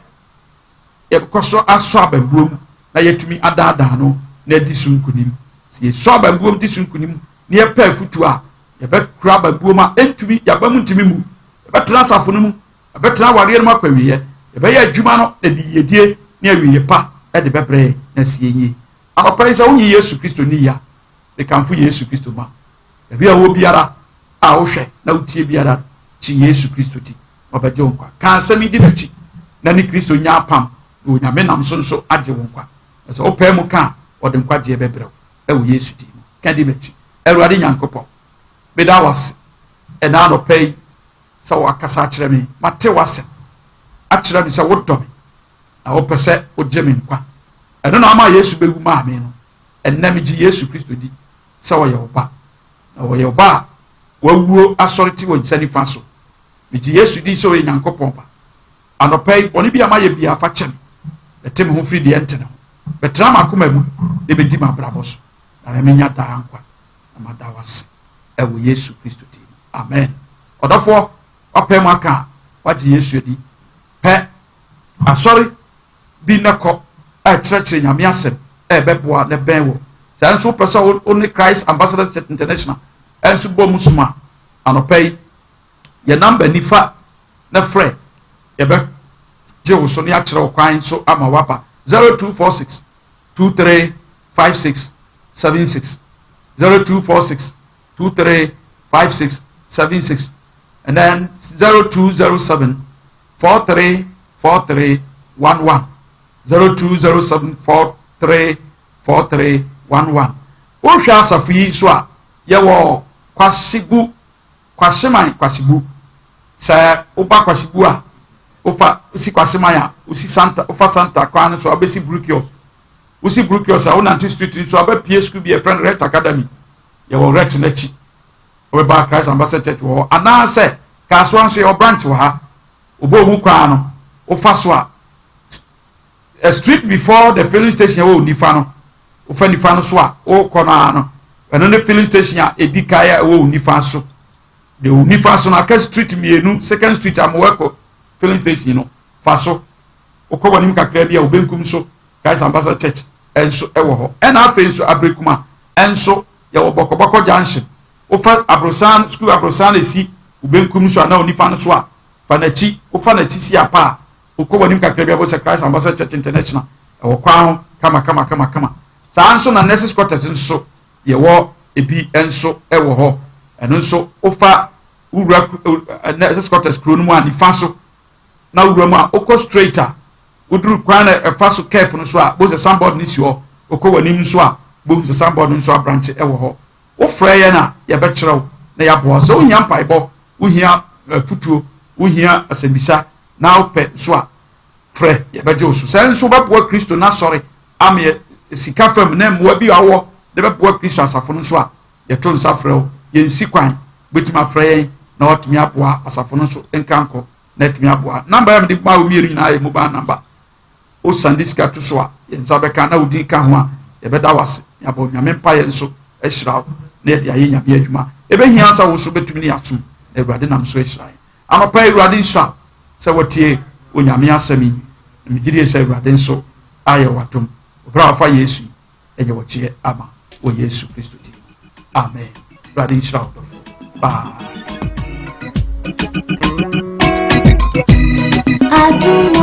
yɛbɛkɔ so asɔ abambuo mu na yɛatumi adaadaa no na adi so nkonim. Sɛ yɛsɔ abambuo mu di so nkonim na yɛpɛ afutuo a, yɛbɛkura abambuo mu a ɛntumi, yɛaba mu ntumi mu. Yɛbɛtena asafo no mu, yɛbɛtena awareɛ no mu akɔ awieɛ. Yɛbɛyɛ adwuma no na de yiedie ne awieɛ pa de bɛbrɛ yɛn na asi yɛn yie. Anɔpa yi sɛ wonye Yesu Kristo nni a, mekamfo Yesu Kristo ma. Baabi a wowɔ biara a wohwɛ na wotie biara no, gye Yesu Kristo di na ɔbɛgye wo nkwa. Ka asɛm yi di n'akyi na ne Kristo nya apam na Onyame nam so nso agye wo nkwa. Na sɛ wopae mu ka a, ɔde nkwagyeɛ bɛbrɛ wo wɔ Yesu din mu. Ka di m'akyi. Awurade Nyankopɔn, meda wo ase ɛna anɔpa yi sɛ woakasa akyerɛ me. Mate w'asɛm akyerɛ me sɛ wodɔ me na wopɛ sɛ wogye me nkwa. Ɛno na ama Yesu bɛwu maa me no. Ɛnnɛ megye Yesu Kristo di sɛ ɔyɛ wo ba, na ɔyɛ ɔba a wawuo asɔre te wɔ nsa nifa so. Megye Yesu di sɛ ɔyɛ Nyankopɔn ba. Anɔpa yi, bɔne bi a mayɛ biara, fa kyɛ me. Bɛte me ho firi deɛ ɛntene ho. Bɛtena m'akoma mu na bɛdi m'abrabɔ so, na ma menya daa nkwa, na mada wo ase wɔ Yesu Kristo din mu. Amen. Ɔdɔfoɔ, woapae mu aka a woagye Yesu adi. Pɛ asɔre bi na kɔ a ɛkyerɛkyerɛ Nyame asɛm a ɛbɛboa na ɛbɛn wɔ. Sɛ nso wopɛ sɛ wo ne Christ Ambassadors Church International nso bɔ mu som a, anɔpa yi, yɛ namba ni fa na frɛ, yɛbɛgye wo so na yɛakyerɛ wo kwan nso ama woaba. 0246 23 56 76 0246 23 56 76 and then 0207 43 43 11 0207 43 43 11. Wohwɛ asafo yi so a, yɛwɔ Kwasegu, Kwahyeman Kwasegu. Sɛ woba Kwasegu a, wofa wosi Kwahyeman a, wosi Santa, wofa Santa kwan no so a, wobɛsi Brukios. Wosi Brukios a, wonante street no so a, wobɛpie sukuu bi a yɛfrɛ no Ret Academy. Yɛwɔ Ret no akyi. Wobɛba Christ Ambassador Church wɔ hɔ. Anaasɛ Kasoa nso yɛwɔ branch wɔ ha. Wobɔ mu kwan no, wofa so a, a street before the filling station ɛwɔ nifa no, wofa nifa no so a, wokɔ no ara no, ɛno ne filling station a ɛdi kan a ɛwɔ nifa so. Deɛ wɔ nifa so no, aka street mmienu, second street a mowɔ filling station no, fa so. Wokɔ w'anim kakra bi a, wo benkum so, Christ Ambassador Church nso wɔ hɔ. Ɛna afei nso, Aberekuma nso, yɛwɔ Bɔkɔbɔkɔ Junction. Wofa aborosan, sukuu aborosan na esi wo benkum so anaa wo nifa no so a, fa n'akyi, wofa n'akyi si apa a, wokɔ w'anim kakra bi a, wobɛhu sɛ Christ Ambassador Church International ɛwɔ kwan ho kama kama kama kama. Saa nso na Nurses Quarters nso yɛwɔ ebi nso wɔ hɔ. Ɛno nso wofa wowura Nurses Quarters kuro no mu a nifa so na wowura mu a wokɔ straight a woduru kwan na ɛfa so curve no so a, wobɛhu sɛ signboard no si hɔ. Wokɔ w'anim nso a, wobɛhu sɛ signboard no nso abrankye wɔ hɔ. Wofrɛ yɛn a, yɛbɛkyerɛ wo na yɛaboa wo. Sɛ wohia mpaebɔ, wohia afotuo, wohia asɛmmisa na wopɛ nso a, frɛ, yɛbɛgye wo so. Sɛ nso wobɛboa Kristo n'asɔre ama yɛ sika fam ne mmoa bi a wowɔ de bɛboa Kristo asafo no nso a, yɛto nsa frɛ wo. Yɛnsi kwan. Wobɛtumi afrɛ yɛn na woatumi aboa asafo no nso nkankɔ na atumi aboa. Namba a mede maa wo mmienu nyinaa yɛ mobile number. Wosan de sika to so a, yɛn nsa bɛka na wo din ka ho a, yɛbɛda wo ase. Yɛabɔ Nyame mpaeɛ nso ahyira wo na yɛde ayɛ Nyame adwuma. Ɛbɛhia sɛ wo nso bɛtumi ne yɛasom na Awurade nam so ahyira yɛn. Anɔpa yi Awurade nhyira wo sɛ watie Onyame asɛm yi. Na megye die sɛ Awurade nso ayɛ wo adom. Wɔ berɛ a wafa Yesu yi, ɛyɛ ɔgyeɛ ama wɔ Yesu Kristo din mu. Amen. Awurade nhyira wo dɔfoɔ. Bye. Adum